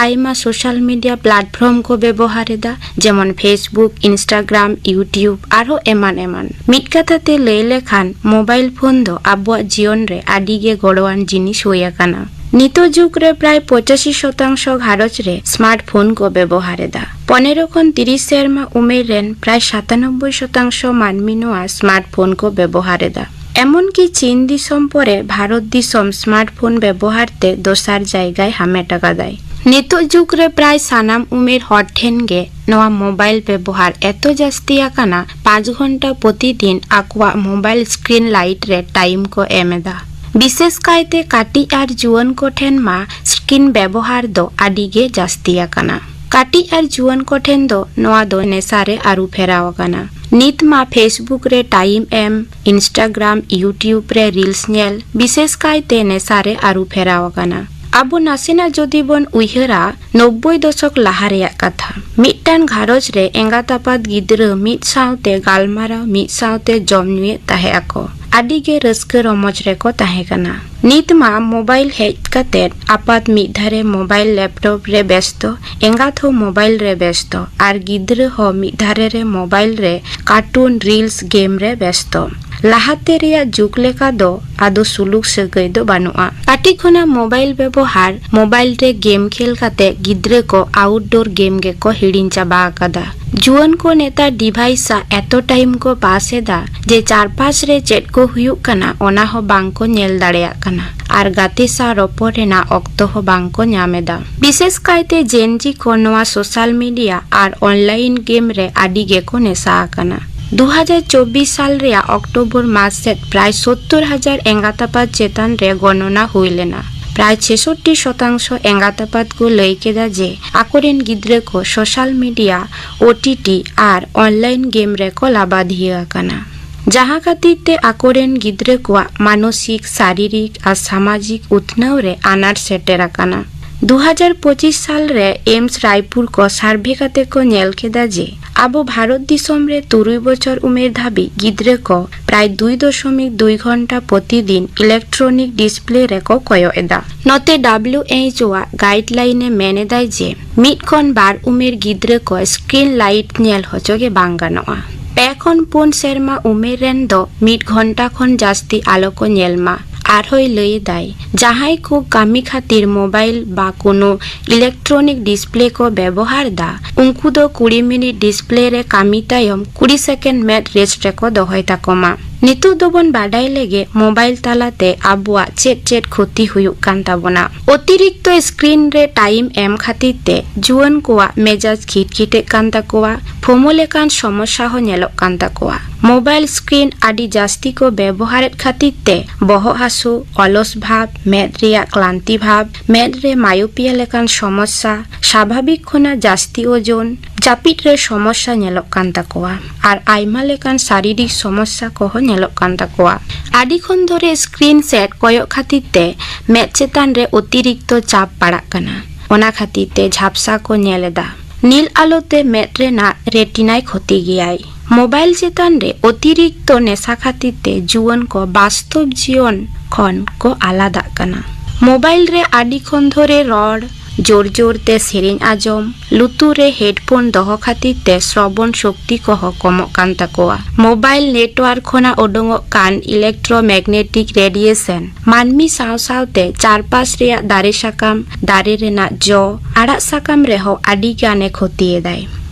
ᱟᱭᱢᱟ ᱥᱳᱥᱟᱞ ᱢᱤᱰᱤᱭᱟ ᱯᱞᱟᱴᱯᱷᱚᱨᱢ ᱠᱚ ᱵᱮᱵᱚᱦᱟᱨ ᱮᱫᱟ, ᱡᱮᱢᱚᱱ ᱯᱷᱮᱥᱵᱩᱠ, ᱤᱱᱥᱴᱟᱜᱨᱟᱢ, ᱤᱭᱩᱴᱤᱭᱩᱵᱽ, ᱟᱨᱦᱚᱸ ᱮᱢᱟᱱ ᱮᱢᱟᱱ᱾ ᱢᱤᱫ ᱠᱟᱛᱷᱟ ᱛᱮ ᱞᱟᱹᱭ ᱞᱮᱠᱷᱟᱱ, ᱢᱳᱵᱟᱭᱤᱞ ᱯᱷᱳᱱ ᱫᱚ ᱟᱵᱚᱣᱟᱜ ᱡᱤᱭᱚᱱ ᱨᱮ ᱟᱹᱰᱤ ᱜᱮ ᱜᱚᱲᱚᱣᱟᱱ ᱡᱤᱱᱤᱥ ᱦᱩᱭ ᱟᱠᱟᱱᱟ᱾ ᱱᱤᱛᱚᱜ ᱡᱩᱜᱽ ᱨᱮ ᱯᱨᱟᱭ ᱯᱚᱸᱪᱟᱥᱤ ᱥᱚᱛᱟᱝᱥᱚ ᱜᱷᱟᱨᱚᱸᱡᱽ ᱨᱮ ᱥᱢᱟᱨᱴ ᱯᱷᱳᱱ ᱠᱚ ᱵᱮᱵᱚᱦᱟᱨ ᱮᱫᱟ᱾ ᱯᱚᱱᱮᱨᱚ ᱠᱷᱚᱱ ᱛᱤᱨᱤᱥ ᱥᱮᱨᱢᱟ ᱩᱢᱮᱨ ᱨᱮᱱ ᱯᱨᱟᱭ ᱥᱟᱛᱟᱱᱚᱵᱵᱳᱭ ᱥᱚᱛᱟᱝᱥᱚ ᱢᱟᱹᱱᱢᱤ ᱱᱚᱣᱟ ᱥᱢᱟᱨᱴ ᱯᱷᱳᱱ ᱠᱚ ᱵᱮᱵᱚᱦᱟᱨ ᱮᱫᱟ᱾ ᱮᱢᱚᱱᱠᱤ ᱪᱤᱱ ᱫᱤᱥᱚᱢ ᱯᱚᱨᱮ ᱵᱷᱟᱨᱚᱛ ᱫᱤᱥᱚᱢ ᱥᱢᱟᱨᱴ ᱯᱷᱳᱱ ᱵᱮᱵᱚᱦᱟᱨ ᱛᱮ ᱫᱚᱥᱟᱨ ᱡᱟᱭᱜᱟᱭ ᱦᱟᱢᱮᱴ ᱟᱠᱟᱫᱟᱭ᱾ ᱱᱤᱛᱚᱜ ᱡᱩᱜᱽ ᱨᱮ ᱯᱨᱟᱭ ᱥᱟᱱᱟᱢ ᱩᱢᱮᱨ ᱦᱚᱲ ᱴᱷᱮᱱ ᱜᱮ ᱱᱚᱣᱟ ᱢᱳᱵᱟᱭᱤᱞ ᱵᱮᱵᱚᱦᱟᱨ ᱮᱛᱚ ᱡᱟᱹᱥᱛᱤ ᱟᱠᱟᱱᱟ, ᱯᱟᱸᱪ ᱜᱷᱚᱱᱴᱟ ᱯᱨᱚᱛᱤᱫᱤᱱ ᱟᱠᱚᱣᱟᱜ ᱢᱳᱵᱟᱭᱤᱞ ᱥᱠᱨᱤᱱ ᱞᱟᱭᱤᱴ ᱨᱮ ᱴᱟᱭᱤᱢ ᱠᱚ ᱮᱢ ᱮᱫᱟ᱾ ᱵᱤᱥᱮᱥ ᱠᱟᱭᱛᱮ ᱠᱟᱹᱴᱤᱡ ᱟᱨ ᱡᱩᱣᱟᱹᱱ ᱠᱚ ᱴᱷᱮᱱ ᱢᱟ ᱥᱠᱨᱤᱱ ᱵᱮᱵᱚᱦᱟᱨ ᱫᱚ ᱟᱹᱰᱤ ᱜᱮ ᱡᱟᱹᱥᱛᱤ ᱟᱠᱟᱱᱟ᱾ ᱠᱟᱹᱴᱤᱡ ᱟᱨ ᱡᱩᱣᱟᱹᱱ ᱠᱚ ᱴᱷᱮᱱ ᱫᱚ ᱱᱚᱣᱟ ᱫᱚ ᱱᱮᱥᱟ ᱨᱮ ᱟᱹᱨᱩ ᱯᱷᱮᱨᱟᱣ ᱟᱠᱟᱱᱟ᱾ ᱱᱤᱛ ᱢᱟ Facebook ᱨᱮ time ᱮᱢ, Instagram, YouTube ᱨᱮ reels ᱧᱮᱞ, ᱵᱤᱥᱮᱥ ᱠᱟᱭᱛᱮ ᱱᱮᱥᱟ ᱨᱮ ᱟᱹᱨᱩ ᱯᱷᱮᱨᱟᱣ ᱟᱠᱟᱱᱟ᱾ ᱟᱵᱚ ᱱᱟᱥᱮᱱᱟᱜ ᱡᱩᱫᱤ ᱵᱚᱱ ᱩᱭᱦᱟᱹᱨᱟ, ᱱᱚᱵᱵᱳᱭ ᱫᱚᱥᱚᱠ ᱞᱟᱦᱟ ᱨᱮᱭᱟᱜ ᱠᱟᱛᱷᱟ, ᱢᱤᱫᱴᱟᱝ ᱜᱷᱟᱨᱚᱸᱡᱽ ᱨᱮ ᱮᱸᱜᱟᱛ ᱟᱯᱟᱛ ᱜᱤᱫᱽᱨᱟᱹ ᱢᱤᱫ ᱥᱟᱶᱛᱮ ᱜᱟᱞᱢᱟᱨᱟᱣ, ᱢᱤᱫ ᱥᱟᱶᱛᱮ ᱡᱚᱢ ᱧᱩᱭᱮᱫ ᱛᱟᱦᱮᱸ ᱟᱠᱚ᱾ ᱟᱹᱰᱤ ᱜᱮ ᱨᱟᱹᱥᱠᱟᱹ ᱨᱚᱢᱚᱡᱽ ᱨᱮᱠᱚ ᱛᱟᱦᱮᱸ ᱠᱟᱱᱟ᱾ ᱱᱤᱛ ᱢᱟ mobile ᱦᱮᱡ ᱠᱟᱛᱮᱫ ᱟᱯᱟᱛ ᱢᱤᱫ ᱫᱷᱟᱨᱮ mobile laptop ᱨᱮ ᱵᱮᱥᱛᱚ, ᱮᱸᱜᱟᱛ ᱦᱚᱸ mobile ᱨᱮ ᱵᱮᱥᱛᱚ, ᱟᱨ ᱜᱤᱫᱽᱨᱟᱹ ᱦᱚᱸ ᱢᱤᱫ ᱫᱷᱟᱨᱮ ᱨᱮ mobile ᱨᱮ cartoon, reels, game ᱨᱮ ᱵᱮᱥᱛᱚ᱾ ᱞᱟᱦᱟᱛᱮ ᱨᱮᱭᱟᱜ ᱡᱩᱜᱽ ᱞᱮᱠᱟ ᱫᱚ ᱟᱫᱚ ᱥᱩᱞᱩᱠ ᱥᱟᱹᱜᱟᱹᱭ ᱫᱚ ᱵᱟᱹᱱᱩᱜᱼᱟ᱾ ᱠᱟᱹᱴᱤᱡ ᱠᱷᱚᱱᱟᱜ mobile ᱵᱮᱵᱚᱦᱟᱨ, mobile ᱨᱮ game ᱠᱷᱮᱞ ᱠᱟᱛᱮ ᱜᱤᱫᱽᱨᱟᱹ ᱠᱚ outdoor game ᱜᱮᱠᱚ ᱦᱤᱲᱤᱧ ᱪᱟᱵᱟ ᱟᱠᱟᱫᱟ᱾ ᱡᱩᱣᱟᱹᱱ ᱠᱚ ᱱᱮᱛᱟᱨ device ᱥᱟᱶ ᱮᱛᱚ time ᱠᱚ pass ᱮᱫᱟ ᱡᱮ ᱪᱟᱨᱯᱟᱥ ᱨᱮ ᱪᱮᱫ ᱠᱚ ᱦᱩᱭᱩᱜ ᱠᱟᱱᱟ ᱚᱱᱟ ᱦᱚᱸ ᱵᱟᱝ ᱠᱚ ᱧᱮᱞ ᱫᱟᱲᱮᱭᱟᱜ ᱠᱟᱱᱟ ᱟᱨ ᱜᱟᱛᱮ ᱥᱟᱶ ᱨᱚᱯᱚᱲ ᱨᱮᱱᱟᱜ ᱚᱠᱛᱚ ᱦᱚᱸ ᱵᱟᱝ ᱠᱚ ᱧᱟᱢ ᱮᱫᱟ᱾ ᱵᱤᱥᱮᱥ ᱠᱟᱭᱛᱮ Gen Z ᱠᱚ ᱱᱚᱣᱟ social media ᱟᱨ online game ᱨᱮ ᱟᱹᱰᱤ ᱜᱮᱠᱚ ᱱᱮᱥᱟ ᱟᱠᱟᱱᱟ᱾ ᱫᱩ ᱦᱟᱡᱟᱨ ᱪᱚᱵᱵᱤᱥ ᱥᱟᱞ ᱨᱮᱭᱟᱜ October ᱢᱟᱥ ᱥᱮᱫ ᱯᱨᱟᱭ ᱥᱚᱛᱛᱚᱨ ᱦᱟᱡᱟᱨ ᱮᱸᱜᱟᱛ ᱟᱯᱟᱛ ᱪᱮᱛᱟᱱ ᱨᱮ ᱜᱚᱱᱚᱱᱟ ᱦᱩᱭ ᱞᱮᱱᱟ᱾ ᱯᱨᱟᱭ ᱪᱷᱮᱥᱚᱴᱴᱤ ᱥᱚᱛᱟᱝᱥᱚ ᱮᱸᱜᱟᱛ ᱟᱯᱟᱛ ᱠᱚ ᱞᱟᱹᱭ ᱠᱮᱫᱟ ᱡᱮ ᱟᱠᱚᱨᱮᱱ ᱜᱤᱫᱽᱨᱟᱹ ᱠᱚ social media, OTT ᱟᱨ online game ᱨᱮᱠᱚ ᱞᱟᱵᱟᱫᱷᱤᱭᱟᱹ ᱟᱠᱟᱱᱟ, ᱡᱟᱦᱟᱸ ᱠᱷᱟᱹᱛᱤᱨ ᱛᱮ ᱟᱠᱚᱨᱮᱱ ᱜᱤᱫᱽᱨᱟᱹ ᱠᱚᱣᱟᱜ ᱢᱟᱱᱚᱥᱤᱠ, ᱥᱟᱨᱤᱨᱤᱠ ᱟᱨ ᱥᱟᱢᱟᱡᱤᱠ ᱩᱛᱱᱟᱹᱣ ᱨᱮ ᱟᱱᱟᱴ ᱥᱮᱴᱮᱨ ᱟᱠᱟᱱᱟ᱾ ᱫᱩ ᱦᱟᱡᱟᱨ ᱯᱚᱸᱪᱤᱥ ᱥᱟᱞ ᱨᱮ AIIMS ᱨᱟᱭᱯᱩᱨ ᱠᱚ survey ᱠᱟᱛᱮ ᱠᱚ ᱧᱮᱞ ᱠᱮᱫᱟ ᱡᱮ ᱟᱵᱚ ᱵᱷᱟᱨᱚᱛ ᱫᱤᱥᱚᱢ ᱨᱮ ᱛᱩᱨᱩᱭ ᱵᱚᱪᱷᱚᱨ ᱩᱢᱮᱨ ᱫᱷᱟᱹᱵᱤᱡ ᱜᱤᱫᱽᱨᱟᱹ ᱠᱚ ᱯᱨᱟᱭ ᱫᱩᱭ ᱫᱚᱥᱚᱢᱤᱠ ᱫᱩᱭ ᱜᱷᱚᱱᱴᱟ ᱯᱨᱚᱛᱤᱫᱤᱱ electronic display ᱨᱮᱠᱚ ᱠᱚᱭᱚᱜ ᱮᱫᱟ᱾ ᱱᱚᱛᱮ WHO ᱟᱜ guideline ᱮ ᱢᱮᱱ ᱮᱫᱟᱭ ᱡᱮ ᱢᱤᱫ ᱠᱷᱚᱱ ᱵᱟᱨ ᱩᱢᱮᱨ ᱜᱤᱫᱽᱨᱟᱹ ᱠᱚ screen light ᱧᱮᱞ ᱦᱚᱪᱚ ᱜᱮ ᱵᱟᱝ ᱜᱟᱱᱚᱜᱼᱟ᱾ ᱯᱮ ᱠᱷᱚᱱ ᱯᱩᱱ ᱥᱮᱨᱢᱟ ᱩᱢᱮᱨ ᱨᱮᱱ ᱫᱚ ᱢᱤᱫ ᱜᱷᱚᱱᱴᱟ ᱠᱷᱚᱱ ᱡᱟᱹᱥᱛᱤ ᱟᱞᱚ ᱠᱚ ᱧᱮᱞ ᱢᱟ᱾ ᱟᱨᱦᱚᱸᱭ ᱞᱟᱹᱭ ᱮᱫᱟᱭ, ᱡᱟᱦᱟᱸᱭ ᱠᱚ ᱠᱟᱹᱢᱤ ᱠᱷᱟᱹᱛᱤᱨ mobile ᱵᱟ ᱠᱳᱱᱳ electronic display ᱠᱚ ᱵᱮᱵᱚᱦᱟᱨ ᱫᱟ, ᱩᱱᱠᱩ ᱫᱚ ᱠᱩᱲᱤ ᱢᱤᱱᱤᱴ display ᱨᱮ ᱠᱟᱹᱢᱤ ᱛᱟᱭᱚᱢ ᱠᱩᱲᱤ second ᱢᱮᱫ rest ᱨᱮᱠᱚ ᱫᱚᱦᱚᱭ ᱛᱟᱠᱚ ᱢᱟ᱾ ᱱᱤᱛᱚᱜ ᱫᱚᱵᱚᱱ ᱵᱟᱰᱟᱭ ᱞᱮᱜᱮ ᱢᱳᱵᱟᱭᱤᱞ ᱛᱟᱞᱟᱛᱮ ᱟᱵᱚᱣᱟᱜ ᱪᱮᱫ ᱪᱮᱫ ᱠᱷᱚᱛᱤ ᱦᱩᱭᱩᱜ ᱠᱟᱱ ᱛᱟᱵᱚᱱᱟ᱾ ᱚᱛᱤᱨᱤᱠᱛᱚ ᱥᱠᱨᱤᱱ ᱨᱮ ᱴᱟᱭᱤᱢ ᱮᱢ ᱠᱷᱟᱹᱛᱤᱨ ᱛᱮ ᱡᱩᱣᱟᱹᱱ ᱠᱚᱣᱟᱜ ᱢᱮᱡᱟᱡᱽ ᱠᱷᱤᱴᱠᱷᱤᱴᱮᱜ ᱠᱟᱱ ᱛᱟᱠᱚᱣᱟ, ᱯᱷᱳᱢᱳ ᱞᱮᱠᱟᱱ ᱥᱚᱢᱚᱥᱥᱟ ᱦᱚᱸ ᱧᱮᱞᱚᱜ ᱠᱟᱱ ᱛᱟᱠᱚᱣᱟ᱾ ᱢᱳᱵᱟᱭᱤᱞ ᱥᱠᱨᱤᱱ ᱟᱹᱰᱤ ᱡᱟᱹᱥᱛᱤ ᱠᱚ ᱵᱮᱵᱚᱦᱟᱨᱮᱫ ᱠᱷᱟᱹᱛᱤᱨ ᱛᱮ ᱵᱚᱦᱚᱜ ᱦᱟᱹᱥᱩ, ᱚᱞᱚᱥ ᱵᱷᱟᱵᱽ, ᱢᱮᱫ ᱨᱮᱭᱟᱜ ᱠᱞᱟᱱᱛᱤ ᱵᱷᱟᱵᱽ, ᱢᱮᱫ ᱨᱮ ᱢᱟᱭᱳᱯᱤᱭᱟ ᱞᱮᱠᱟᱱ ᱥᱚᱢᱚᱥᱥᱟ, ᱥᱟᱵᱷᱟᱵᱤᱠ ᱠᱷᱚᱱᱟᱜ ᱡᱟᱹᱥᱛᱤ ᱳᱡᱚᱱ, ᱡᱟᱹᱯᱤᱫ ᱨᱮ ᱥᱚᱢᱚᱥᱥᱟ ᱧᱮᱞᱚᱜ ᱠᱟᱱ ᱛᱟᱠᱚᱣᱟ ᱟᱨ ᱟᱭᱢᱟ ᱞᱮᱠᱟᱱ ᱥᱟᱨᱤᱨᱤᱠ ᱥᱚᱢᱚᱥᱥᱟ ᱠᱚᱦᱚᱸ ᱧᱮᱞᱚᱜ ᱠᱟᱱ ᱛᱟᱠᱚᱣᱟ᱾ ᱟᱹᱰᱤ ᱠᱷᱚᱱ ᱫᱷᱚᱨᱮ ᱥᱠᱨᱤᱱ ᱥᱮᱫ ᱠᱚᱭᱚᱜ ᱠᱷᱟᱹᱛᱤᱨ ᱛᱮ ᱢᱮᱫ ᱪᱮᱛᱟᱱ ᱨᱮ ᱚᱛᱤᱨᱤᱠᱛᱚ ᱪᱟᱯ ᱯᱟᱲᱟᱜ ᱠᱟᱱᱟ᱾ ᱚᱱᱟ ᱠᱷᱟᱹᱛᱤᱨ ᱛᱮ ᱡᱷᱟᱯᱥᱟ ᱠᱚ ᱧᱮᱞ ᱮᱫᱟ᱾ ᱱᱤᱞ ᱟᱞᱚ ᱛᱮ ᱢᱮᱫ ᱨᱮᱱᱟᱜ ᱨᱮᱴᱤᱱᱟᱭ ᱠᱷᱚᱛᱤ ᱜᱮᱭᱟᱭ᱾ ᱢᱳᱵᱟᱭᱤᱞ ᱪᱮᱛᱟᱱ ᱨᱮ ᱚᱛᱤᱨᱤᱠᱛᱚ ᱱᱮᱥᱟ ᱠᱷᱟᱹᱛᱤᱨ ᱛᱮ ᱡᱩᱣᱟᱹᱱ ᱠᱚ ᱵᱟᱥᱛᱚᱵ ᱡᱤᱭᱚᱱ ᱠᱷᱚᱱ ᱠᱚ ᱟᱞᱟᱫᱟᱜ ᱠᱟᱱᱟ᱾ ᱢᱳᱵᱟᱭᱤᱞ ᱨᱮ ᱟᱹᱰᱤ ᱠᱷᱚᱱ ᱫᱷᱚᱨᱮ ᱨᱚᱲ, ᱡᱳᱨ ᱡᱳᱨ ᱛᱮ ᱥᱮᱨᱮᱧ ᱟᱸᱡᱚᱢ, ᱞᱩᱛᱩᱨ ᱨᱮ ᱦᱮᱰᱯᱷᱳᱱ ᱫᱚᱦᱚ ᱠᱷᱟᱹᱛᱤᱨ ᱛᱮ ᱥᱨᱚᱵᱚᱱ ᱥᱚᱠᱛᱤ ᱠᱚᱦᱚᱸ ᱠᱚᱢᱚᱜ ᱠᱟᱱ ᱛᱟᱠᱚᱣᱟ᱾ ᱢᱳᱵᱟᱭᱤᱞ ᱱᱮᱴᱣᱟᱨᱠ ᱠᱷᱚᱱᱟᱜ ᱳᱰᱳᱝᱚᱜ ᱠᱟᱱ ᱤᱞᱮᱠᱴᱨᱳᱢᱮᱜᱱᱮᱴᱤᱠ ᱨᱮᱰᱤᱭᱮᱥᱚᱱ ᱢᱟᱹᱱᱢᱤ ᱥᱟᱶ ᱥᱟᱶᱛᱮ ᱪᱟᱨᱯᱟᱥ ᱨᱮᱭᱟᱜ ᱫᱟᱨᱮ ᱥᱟᱠᱟᱢ, ᱫᱟᱨᱮ ᱨᱮᱱᱟᱜ ᱡᱚ, ᱟᱲᱟᱜ ᱥᱟᱠᱟᱢ ᱨᱮᱦᱚᱸ ᱟᱹᱰᱤ ᱜᱟᱱᱮ ᱠᱷᱚᱛᱤᱭᱮᱫᱟᱭ᱾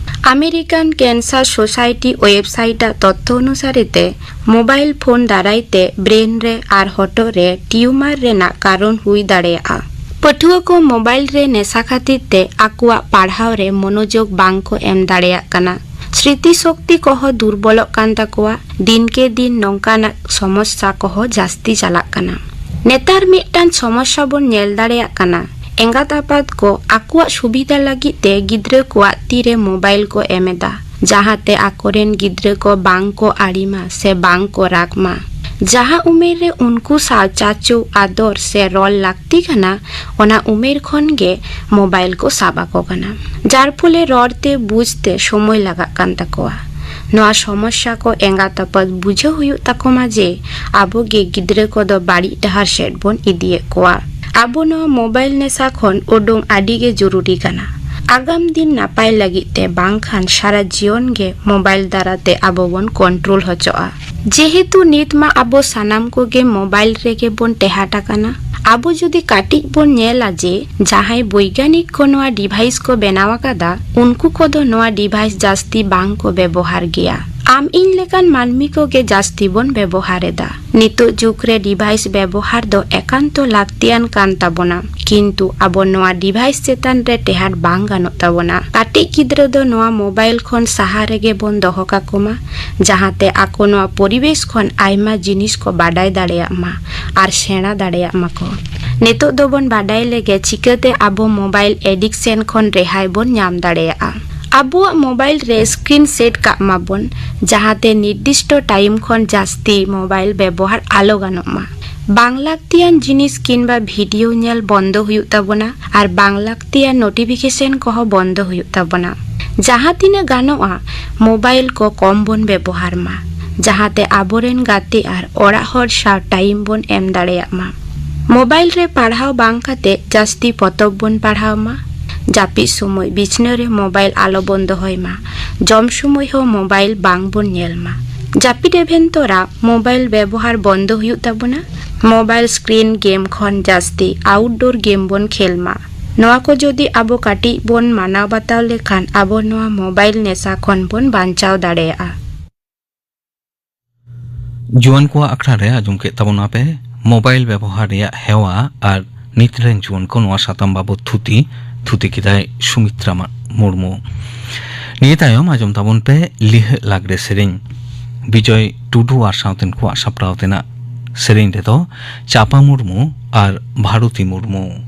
ᱟᱢᱮᱨᱤᱠᱟᱱ ᱠᱮᱱᱥᱟᱨ ᱥᱳᱥᱟᱭᱴᱤ ᱳᱭᱮᱵᱥᱟᱭᱤᱴ ᱟᱜ ᱛᱚᱛᱛᱷᱚ ᱚᱱᱩᱥᱟᱨᱮ ᱛᱮ, ᱢᱳᱵᱟᱭᱤᱞ ᱯᱷᱳᱱ ᱫᱟᱨᱟᱭ ᱛᱮ ᱵᱨᱮᱱ ᱨᱮ ᱟᱨ ᱦᱚᱴᱚᱜ ᱨᱮ ᱴᱤᱭᱩᱢᱟᱨ ᱨᱮᱱᱟᱜ ᱠᱟᱨᱚᱱ ᱦᱩᱭ ᱫᱟᱲᱮᱭᱟᱜᱼᱟ᱾ ᱯᱟᱹᱴᱷᱩᱣᱟᱹ ᱠᱚ ᱢᱳᱵᱟᱭᱤᱞ ᱨᱮ ᱱᱮᱥᱟ ᱠᱷᱟᱹᱛᱤᱨ ᱛᱮ ᱟᱠᱚᱣᱟᱜ ᱯᱟᱲᱦᱟᱣ ᱨᱮ ᱢᱚᱱᱚᱡᱳᱜᱽ ᱵᱟᱝ ᱠᱚ ᱮᱢ ᱫᱟᱲᱮᱭᱟᱜ ᱠᱟᱱᱟ᱾ ᱥᱨᱤᱛᱤ ᱥᱚᱠᱛᱤ ᱠᱚᱦᱚᱸ ᱫᱩᱨᱵᱚᱞᱚᱜ ᱠᱟᱱ ᱛᱟᱠᱚᱣᱟ᱾ ᱫᱤᱱᱠᱮ ᱫᱤᱱ ᱱᱚᱝᱠᱟᱱᱟᱜ ᱥᱚᱢᱚᱥᱥᱟ ᱠᱚᱦᱚᱸ ᱡᱟᱹᱥᱛᱤ ᱪᱟᱞᱟᱜ ᱠᱟᱱᱟ᱾ ᱱᱮᱛᱟᱨ ᱢᱤᱫᱴᱟᱝ ᱥᱚᱢᱚᱥᱥᱟ ᱵᱚᱱ ᱧᱮᱞ ᱫᱟᱲᱮᱭᱟᱜ ᱠᱟᱱᱟ᱾ ᱮᱸᱜᱟᱛ ᱟᱯᱟᱛ ᱠᱚ ᱟᱠᱚᱣᱟᱜ ᱥᱩᱵᱤᱫᱷᱟ ᱞᱟᱹᱜᱤᱫ ᱛᱮ ᱜᱤᱫᱽᱨᱟᱹ ᱠᱚᱣᱟᱜ ᱛᱤᱨᱮ ᱢᱳᱵᱟᱭᱤᱞ ᱠᱚ ᱮᱢ ᱮᱫᱟ, ᱡᱟᱦᱟᱸᱛᱮ ᱟᱠᱚᱨᱮᱱ ᱜᱤᱫᱽᱨᱟᱹ ᱠᱚ ᱵᱟᱝ ᱠᱚ ᱟᱲᱤᱢᱟ ᱥᱮ ᱵᱟᱝ ᱠᱚ ᱨᱟᱜᱽ ᱢᱟ᱾ ᱡᱟᱦᱟᱸ ᱩᱢᱮᱨ ᱨᱮ ᱩᱱᱠᱩ ᱥᱟᱶ ᱪᱟᱪᱳ, ᱟᱫᱚᱨ ᱥᱮ ᱨᱚᱲ ᱞᱟᱹᱠᱛᱤ ᱠᱟᱱᱟ, ᱚᱱᱟ ᱩᱢᱮᱨ ᱠᱷᱚᱱ ᱜᱮ ᱢᱳᱵᱟᱭᱤᱞ ᱠᱚ ᱥᱟᱵ ᱟᱠᱚ ᱠᱟᱱᱟ, ᱡᱟᱨ ᱯᱷᱚᱞᱮ ᱨᱚᱲ ᱛᱮ ᱵᱩᱡᱽ ᱛᱮ ᱥᱚᱢᱚᱭ ᱞᱟᱜᱟᱜ ᱠᱟᱱ ᱛᱟᱠᱚᱣᱟ᱾ ᱱᱚᱣᱟ ᱥᱚᱢᱚᱥᱥᱟ ᱠᱚ ᱮᱸᱜᱟᱛ ᱟᱯᱟᱛ ᱵᱩᱡᱷᱟᱹᱣ ᱦᱩᱭᱩᱜ ᱛᱟᱠᱚ ᱢᱟ ᱡᱮ ᱟᱵᱚ ᱜᱮ ᱜᱤᱫᱽᱨᱟᱹ ᱠᱚᱫᱚ ᱵᱟᱹᱲᱤᱡ ᱰᱟᱦᱟᱨ ᱥᱮᱫ ᱵᱚᱱ ᱤᱫᱤᱭᱮᱫ ᱠᱚᱣᱟ᱾ ᱟᱵᱚ ᱱᱚᱣᱟ ᱢᱳᱵᱟᱭᱤᱞ ᱱᱮᱥᱟ ᱠᱷᱚᱱ ᱩᱰᱩᱝ ᱟᱹᱰᱤ ᱜᱮ ᱡᱚᱨᱩᱨᱤ ᱠᱟᱱᱟ᱾ ᱟᱜᱟᱢ ᱫᱤᱱ ᱱᱟᱯᱟᱭ ᱞᱟᱹᱜᱤᱫ ᱛᱮ, ᱵᱟᱝᱠᱷᱟᱱ ᱥᱟᱨᱟ ᱡᱤᱭᱚᱱ ᱜᱮ ᱢᱳᱵᱟᱭᱤᱞ ᱫᱟᱨᱟ ᱛᱮ ᱟᱵᱚ ᱵᱚᱱ ᱠᱚᱱᱴᱨᱳᱞ ᱦᱚᱪᱚᱜᱼᱟ᱾ ᱡᱮᱦᱮᱛᱩ ᱱᱤᱛ ᱢᱟ ᱟᱵᱚ ᱥᱟᱱᱟᱢ ᱠᱚᱜᱮ ᱢᱳᱵᱟᱭᱤᱞ ᱨᱮᱜᱮ ᱵᱚᱱ ᱴᱮᱦᱟᱴ ᱟᱠᱟᱱᱟ᱾ ᱟᱵᱚ ᱡᱩᱫᱤ ᱠᱟᱹᱴᱤᱡ ᱵᱚᱱ ᱧᱮᱞᱟ ᱡᱮ ᱡᱟᱦᱟᱸᱭ ᱵᱳᱭᱜᱟᱱᱤᱠ ᱠᱚ ᱱᱚᱣᱟ ᱰᱤᱵᱷᱟᱭᱤᱥ ᱠᱚ ᱵᱮᱱᱟᱣ ᱟᱠᱟᱫᱟ, ᱩᱱᱠᱩ ᱠᱚᱫᱚ ᱱᱚᱣᱟ ᱰᱤᱵᱷᱟᱭᱤᱥ ᱡᱟᱹᱥᱛᱤ ᱵᱟᱝ ᱠᱚ ᱵᱮᱵᱚᱦᱟᱨ ᱜᱮᱭᱟ᱾ ᱟᱢ ᱤᱧ ᱞᱮᱠᱟᱱ ᱢᱟᱹᱱᱢᱤ ᱠᱚᱜᱮ ᱡᱟᱹᱥᱛᱤ ᱵᱚᱱ ᱵᱮᱵᱚᱦᱟᱨ ᱮᱫᱟ᱾ ᱱᱤᱛᱚᱜ ᱡᱩᱜᱽ ᱨᱮ device ᱵᱮᱵᱚᱦᱟᱨ ᱫᱚ ᱮᱠᱟᱱᱛᱚ ᱞᱟᱹᱠᱛᱤᱭᱟᱱ ᱠᱟᱱ ᱛᱟᱵᱚᱱᱟ, ᱠᱤᱱᱛᱩ ᱟᱵᱚ ᱱᱚᱣᱟ device ᱪᱮᱛᱟᱱ ᱨᱮ ᱴᱮᱦᱟᱴ ᱵᱟᱝ ᱜᱟᱱᱚᱜ ᱛᱟᱵᱚᱱᱟ᱾ ᱠᱟᱹᱴᱤᱡ ᱜᱤᱫᱽᱨᱟᱹ ᱫᱚ ᱱᱚᱣᱟ mobile ᱠᱷᱚᱱ ᱥᱟᱦᱟ ᱨᱮᱜᱮ ᱵᱚᱱ ᱫᱚᱦᱚ ᱠᱟᱠᱚ ᱢᱟ, ᱡᱟᱦᱟᱸᱛᱮ ᱟᱠᱚ ᱱᱚᱣᱟ ᱯᱚᱨᱤᱵᱮᱥ ᱠᱷᱚᱱ ᱟᱭᱢᱟ ᱡᱤᱱᱤᱥ ᱠᱚ ᱵᱟᱰᱟᱭ ᱫᱟᱲᱮᱭᱟᱜ ᱢᱟ ᱟᱨ ᱥᱮᱬᱟ ᱫᱟᱲᱮᱭᱟᱜ ᱢᱟᱠᱚ᱾ ᱱᱤᱛᱚᱜ ᱫᱚᱵᱚᱱ ᱵᱟᱰᱟᱭ ᱞᱮᱜᱮ ᱪᱤᱠᱟᱹᱛᱮ ᱟᱵᱚ mobile addiction ᱠᱷᱚᱱ ᱨᱮᱦᱟᱭ ᱵᱚᱱ ᱧᱟᱢ ᱫᱟᱲᱮᱭᱟᱜᱼᱟ᱾ ᱟᱵᱚᱣᱟᱜ mobile ᱨᱮ screen set ᱠᱟᱜ ᱢᱟᱵᱚᱱ, ᱡᱟᱦᱟᱸᱛᱮ ᱱᱤᱨᱫᱤᱥᱴᱚ time ᱠᱷᱚᱱ ᱡᱟᱹᱥᱛᱤ mobile ᱵᱮᱵᱚᱦᱟᱨ ᱟᱞᱚ ᱜᱟᱱᱚᱜ ᱢᱟ᱾ ᱵᱟᱝ ᱞᱟᱹᱠᱛᱤᱭᱟᱱ ᱡᱤᱱᱤᱥ ᱠᱤᱱᱵᱟ video ᱧᱮᱞ ᱵᱚᱱᱫᱚ ᱦᱩᱭᱩᱜ ᱛᱟᱵᱚᱱᱟ ᱟᱨ ᱵᱟᱝ ᱞᱟᱹᱠᱛᱤᱭᱟᱱ notification ᱠᱚᱦᱚᱸ ᱵᱚᱱᱫᱚ ᱦᱩᱭᱩᱜ ᱛᱟᱵᱚᱱᱟ᱾ ᱡᱟᱦᱟᱸ ᱛᱤᱱᱟᱹᱜ ᱜᱟᱱᱚᱜᱼᱟ, mobile ᱠᱚ ᱠᱚᱢ ᱵᱚᱱ ᱵᱮᱵᱚᱦᱟᱨ ᱢᱟ, ᱡᱟᱦᱟᱸᱛᱮ ᱟᱵᱚᱨᱮᱱ ᱜᱟᱛᱮ ᱟᱨ ᱚᱲᱟᱜ ᱦᱚᱲ ᱥᱟᱶ time ᱵᱚᱱ ᱮᱢ ᱫᱟᱲᱮᱭᱟᱜ ᱢᱟ᱾ Mobile ᱨᱮ ᱯᱟᱲᱦᱟᱣ ᱵᱟᱝ ᱠᱟᱛᱮ ᱡᱟᱹᱥᱛᱤ ᱯᱚᱛᱚᱵ ᱵᱚᱱ ᱯᱟᱲᱦᱟᱣ ᱢᱟ᱾ ᱡᱟᱹᱯᱤᱫ ᱥᱚᱢᱚᱭ ᱵᱤᱪᱷᱱᱟᱹ ᱨᱮ mobile ᱟᱞᱚ ᱵᱚᱱ ᱫᱚᱦᱚᱭ ᱢᱟ᱾ ᱡᱚᱢ ᱥᱚᱢᱚᱭ ᱦᱚᱸ mobile ᱵᱟᱝ ᱵᱚᱱ ᱧᱮᱞ ᱢᱟ᱾ ᱡᱟᱹᱯᱤᱫ ᱮᱵᱷᱮᱱ ᱛᱚᱨᱟ mobile ᱵᱮᱵᱚᱦᱟᱨ ᱵᱚᱱᱫᱚ ᱦᱩᱭᱩᱜ ᱛᱟᱵᱚᱱᱟ᱾ Mobile screen game ᱠᱷᱚᱱ ᱡᱟᱹᱥᱛᱤ outdoor game ᱵᱚᱱ ᱠᱷᱮᱞ ᱢᱟ᱾ ᱱᱚᱣᱟ ᱠᱚ ᱡᱩᱫᱤ ᱟᱵᱚ ᱠᱟᱹᱴᱤᱡ ᱵᱚᱱ ᱢᱟᱱᱟᱣ ᱵᱟᱛᱟᱣ ᱞᱮᱠᱷᱟᱱ, ᱟᱵᱚ ᱱᱚᱣᱟ mobile ᱱᱮᱥᱟ ᱠᱷᱚᱱ ᱵᱚᱱ ᱵᱟᱧᱪᱟᱣ ᱫᱟᱲᱮᱭᱟᱜᱼᱟ᱾ ᱡᱩᱣᱟᱹᱱ ᱠᱚᱣᱟᱜ ᱟᱠᱷᱲᱟ ᱨᱮ ᱟᱸᱡᱚᱢ ᱠᱮᱫ ᱛᱟᱵᱚᱱᱟ ᱯᱮ mobile ᱵᱮᱵᱚᱦᱟᱨ ᱨᱮᱭᱟᱜ ᱦᱮᱣᱟ ᱟᱨ ᱱᱤᱛ ᱨᱮᱱ ᱡᱩᱣᱟᱹᱱ ᱠᱚ ᱱᱚᱣᱟ ᱥᱟᱛᱟᱢ ᱵᱟᱵᱚᱛ ᱛᱷᱩᱛᱤ᱾ ᱛᱷᱩᱛᱤ ᱠᱮᱫᱟᱭ ᱥᱩᱢᱤᱛᱨᱟ ᱢᱟ-, ᱢᱩᱨᱢᱩ᱾ ᱱᱤᱭᱟᱹ ᱛᱟᱭᱚᱢ ᱟᱸᱡᱚᱢ ᱛᱟᱵᱚᱱ ᱯᱮ ᱞᱤᱦᱟᱹᱜ ᱞᱟᱜᱽᱲᱮ ᱥᱮᱨᱮᱧ᱾ ᱵᱤᱡᱚᱭ ᱴᱩᱰᱩ ᱟᱨ ᱥᱟᱶᱛᱮᱱ ᱠᱚᱣᱟᱜ ᱥᱟᱯᱲᱟᱣ ᱛᱮᱱᱟᱜ ᱥᱮᱨᱮᱧ ᱨᱮᱫᱚ ᱪᱟᱯᱟ ᱢᱩᱨᱢᱩ ᱟᱨ ᱵᱷᱟᱨᱚᱛᱤ ᱢᱩᱨᱢᱩ᱾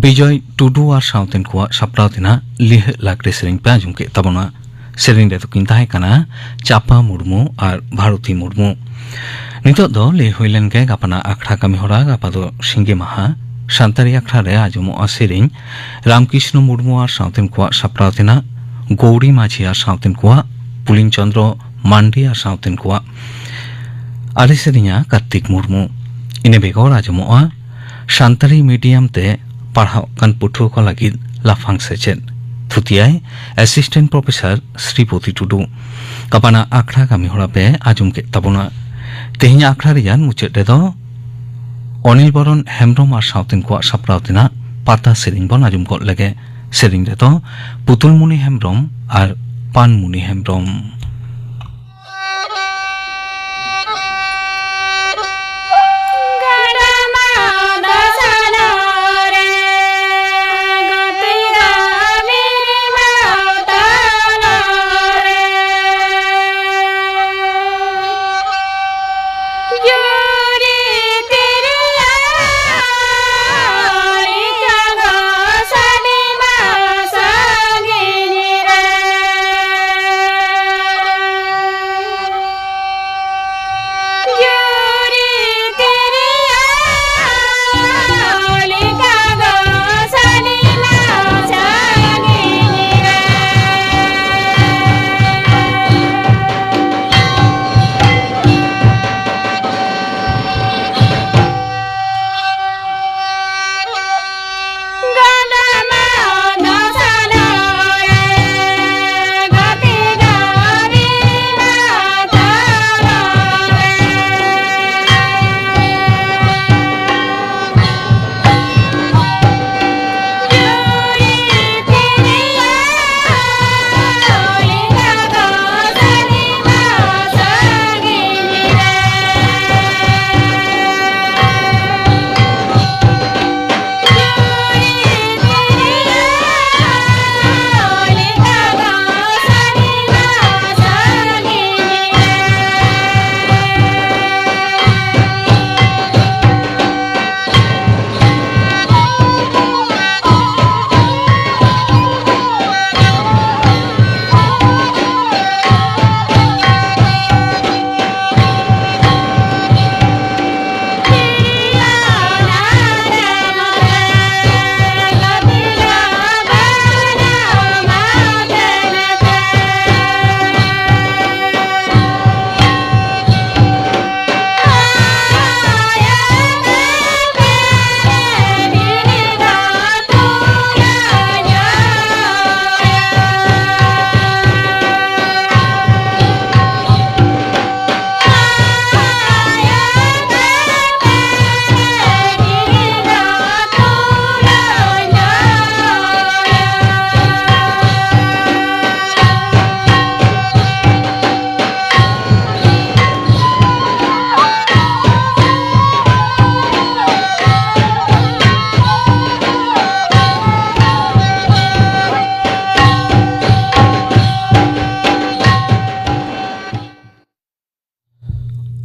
ᱵᱤᱡᱚᱭ ᱴᱩᱰᱩ ᱟᱨ ᱥᱟᱶᱛᱮᱱ ᱠᱚᱣᱟᱜ ᱥᱟᱯᱲᱟᱣ ᱛᱮᱱᱟᱜ ᱞᱤᱦᱟᱹᱜ ᱞᱟᱜᱽᱲᱮ ᱥᱮᱨᱮᱧ ᱯᱮ ᱟᱸᱡᱚᱢ ᱠᱮᱫ ᱛᱟᱵᱚᱱᱟ᱾ ᱥᱮᱨᱮᱧ ᱨᱮᱫᱚ ᱠᱤᱱ ᱛᱟᱦᱮᱸ ᱠᱟᱱᱟ ᱪᱟᱯᱟ ᱢᱩᱨᱢᱩ ᱟᱨ ᱵᱷᱟᱨᱚᱛᱤ ᱢᱩᱨᱢᱩ᱾ ᱱᱤᱛᱚᱜ ᱫᱚ ᱞᱟᱹᱭ ᱦᱩᱭ ᱞᱮᱱ ᱜᱮ ᱜᱟᱯᱟᱱᱟᱜ ᱟᱠᱷᱲᱟ ᱠᱟᱹᱢᱤ ᱦᱚᱨᱟ᱾ ᱜᱟᱯᱟ ᱫᱚ ᱥᱤᱸᱜᱮ ᱢᱟᱦᱟ᱾ ᱥᱟᱱᱛᱟᱲᱤ ᱟᱠᱷᱲᱟ ᱨᱮ ᱟᱸᱡᱚᱢᱚᱜᱼᱟ ᱥᱮᱨᱮᱧ ᱨᱟᱢᱠᱨᱤᱥᱱᱚ ᱢᱩᱨᱢᱩ ᱟᱨ ᱥᱟᱶᱛᱮᱱ ᱠᱚᱣᱟᱜ ᱥᱟᱯᱲᱟᱣ ᱛᱮᱱᱟᱜ, ᱜᱳᱣᱨᱤ ᱢᱟᱹᱡᱷᱤ ᱟᱨ ᱥᱟᱶᱛᱮᱱ ᱠᱚᱣᱟᱜ, ᱯᱩᱞᱤᱱ ᱪᱚᱸᱫᱽᱨᱚ ᱢᱟᱱᱰᱤ ᱟᱨ ᱥᱟᱶᱛᱮᱱ ᱠᱚᱣᱟᱜ᱾ ᱟᱨᱮ ᱥᱮᱨᱮᱧᱟ ᱠᱟᱨᱛᱤᱠ ᱢᱩᱨᱢᱩ᱾ ᱤᱱᱟᱹ ᱵᱮᱜᱚᱨ ᱟᱸᱡᱚᱢᱚᱜᱼᱟ ᱥᱟᱱᱛᱟᱲᱤ ᱢᱤᱰᱤᱭᱟᱢ ᱛᱮ ᱯᱟᱲᱦᱟᱜ ᱠᱟᱱ ᱯᱟᱹᱴᱷᱩᱣᱟᱹ ᱠᱚ ᱞᱟᱹᱜᱤᱫ ᱞᱟᱯᱷᱟᱝ ᱥᱮᱪᱮᱫ᱾ ᱛᱷᱩᱛᱤᱭᱟᱭ ᱮᱥᱤᱥᱴᱮᱱᱴ ᱯᱨᱚᱯᱷᱮᱥᱚᱨ ᱥᱨᱤᱯᱚᱛᱤ ᱴᱩᱰᱩ᱾ ᱜᱟᱯᱟᱱᱟᱜ ᱟᱠᱷᱲᱟ ᱠᱟᱹᱢᱤ ᱦᱚᱨᱟ ᱯᱮ ᱟᱸᱡᱚᱢ ᱠᱮᱫ ᱛᱟᱵᱚᱱᱟ᱾ ᱛᱮᱦᱮᱧᱟᱜ ᱟᱠᱷᱲᱟ ᱨᱮᱭᱟᱜ ᱢᱩᱪᱟᱹᱫ ᱨᱮᱫᱚ ᱚᱱᱤᱞ ᱵᱚᱨᱚᱱ ᱦᱮᱢᱵᱽᱨᱚᱢ ᱟᱨ ᱥᱟᱶᱛᱮᱱ ᱠᱚᱣᱟᱜ ᱥᱟᱯᱲᱟᱣ ᱛᱮᱱᱟᱜ ᱯᱟᱛᱟ ᱥᱮᱨᱮᱧ ᱵᱚᱱ ᱟᱸᱡᱚᱢ ᱜᱚᱫ ᱞᱮᱜᱮ᱾ ᱥᱮᱨᱮᱧ ᱨᱮᱫᱚ ᱯᱩᱛᱩᱞᱢᱩᱱᱤ ᱦᱮᱢᱵᱽᱨᱚᱢ ᱟᱨ ᱯᱟᱱᱢᱩᱱᱤ ᱦᱮᱢᱵᱽᱨᱚᱢ᱾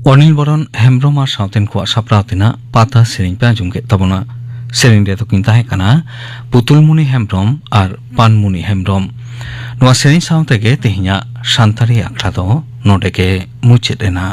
ᱚᱱᱤᱞ ᱵᱚᱨᱚᱱ ᱦᱮᱢᱵᱽᱨᱚᱢ ᱟᱨ ᱥᱟᱶᱛᱮᱱ ᱠᱚᱣᱟᱜ ᱥᱟᱯᱲᱟᱣ ᱛᱮᱱᱟᱜ ᱯᱟᱛᱟ ᱥᱮᱨᱮᱧ ᱯᱮ ᱟᱸᱡᱚᱢ ᱠᱮᱫ ᱛᱟᱵᱚᱱᱟ᱾ ᱥᱮᱨᱮᱧ ᱨᱮᱫᱚ ᱠᱤᱱ ᱛᱟᱦᱮᱸ ᱠᱟᱱᱟ ᱯᱩᱛᱩᱞᱢᱩᱱᱤ ᱦᱮᱢᱵᱽᱨᱚᱢ ᱟᱨ ᱯᱟᱱᱢᱩᱱᱤ ᱦᱮᱢᱵᱽᱨᱚᱢ᱾ ᱱᱚᱣᱟ ᱥᱮᱨᱮᱧ ᱥᱟᱶ ᱛᱮᱜᱮ ᱛᱮᱦᱮᱧᱟᱜ ᱥᱟᱱᱛᱟᱲᱤ ᱟᱠᱷᱲᱟ ᱫᱚ ᱱᱚᱰᱮ ᱜᱮ ᱢᱩᱪᱟᱹᱫ ᱮᱱᱟ᱾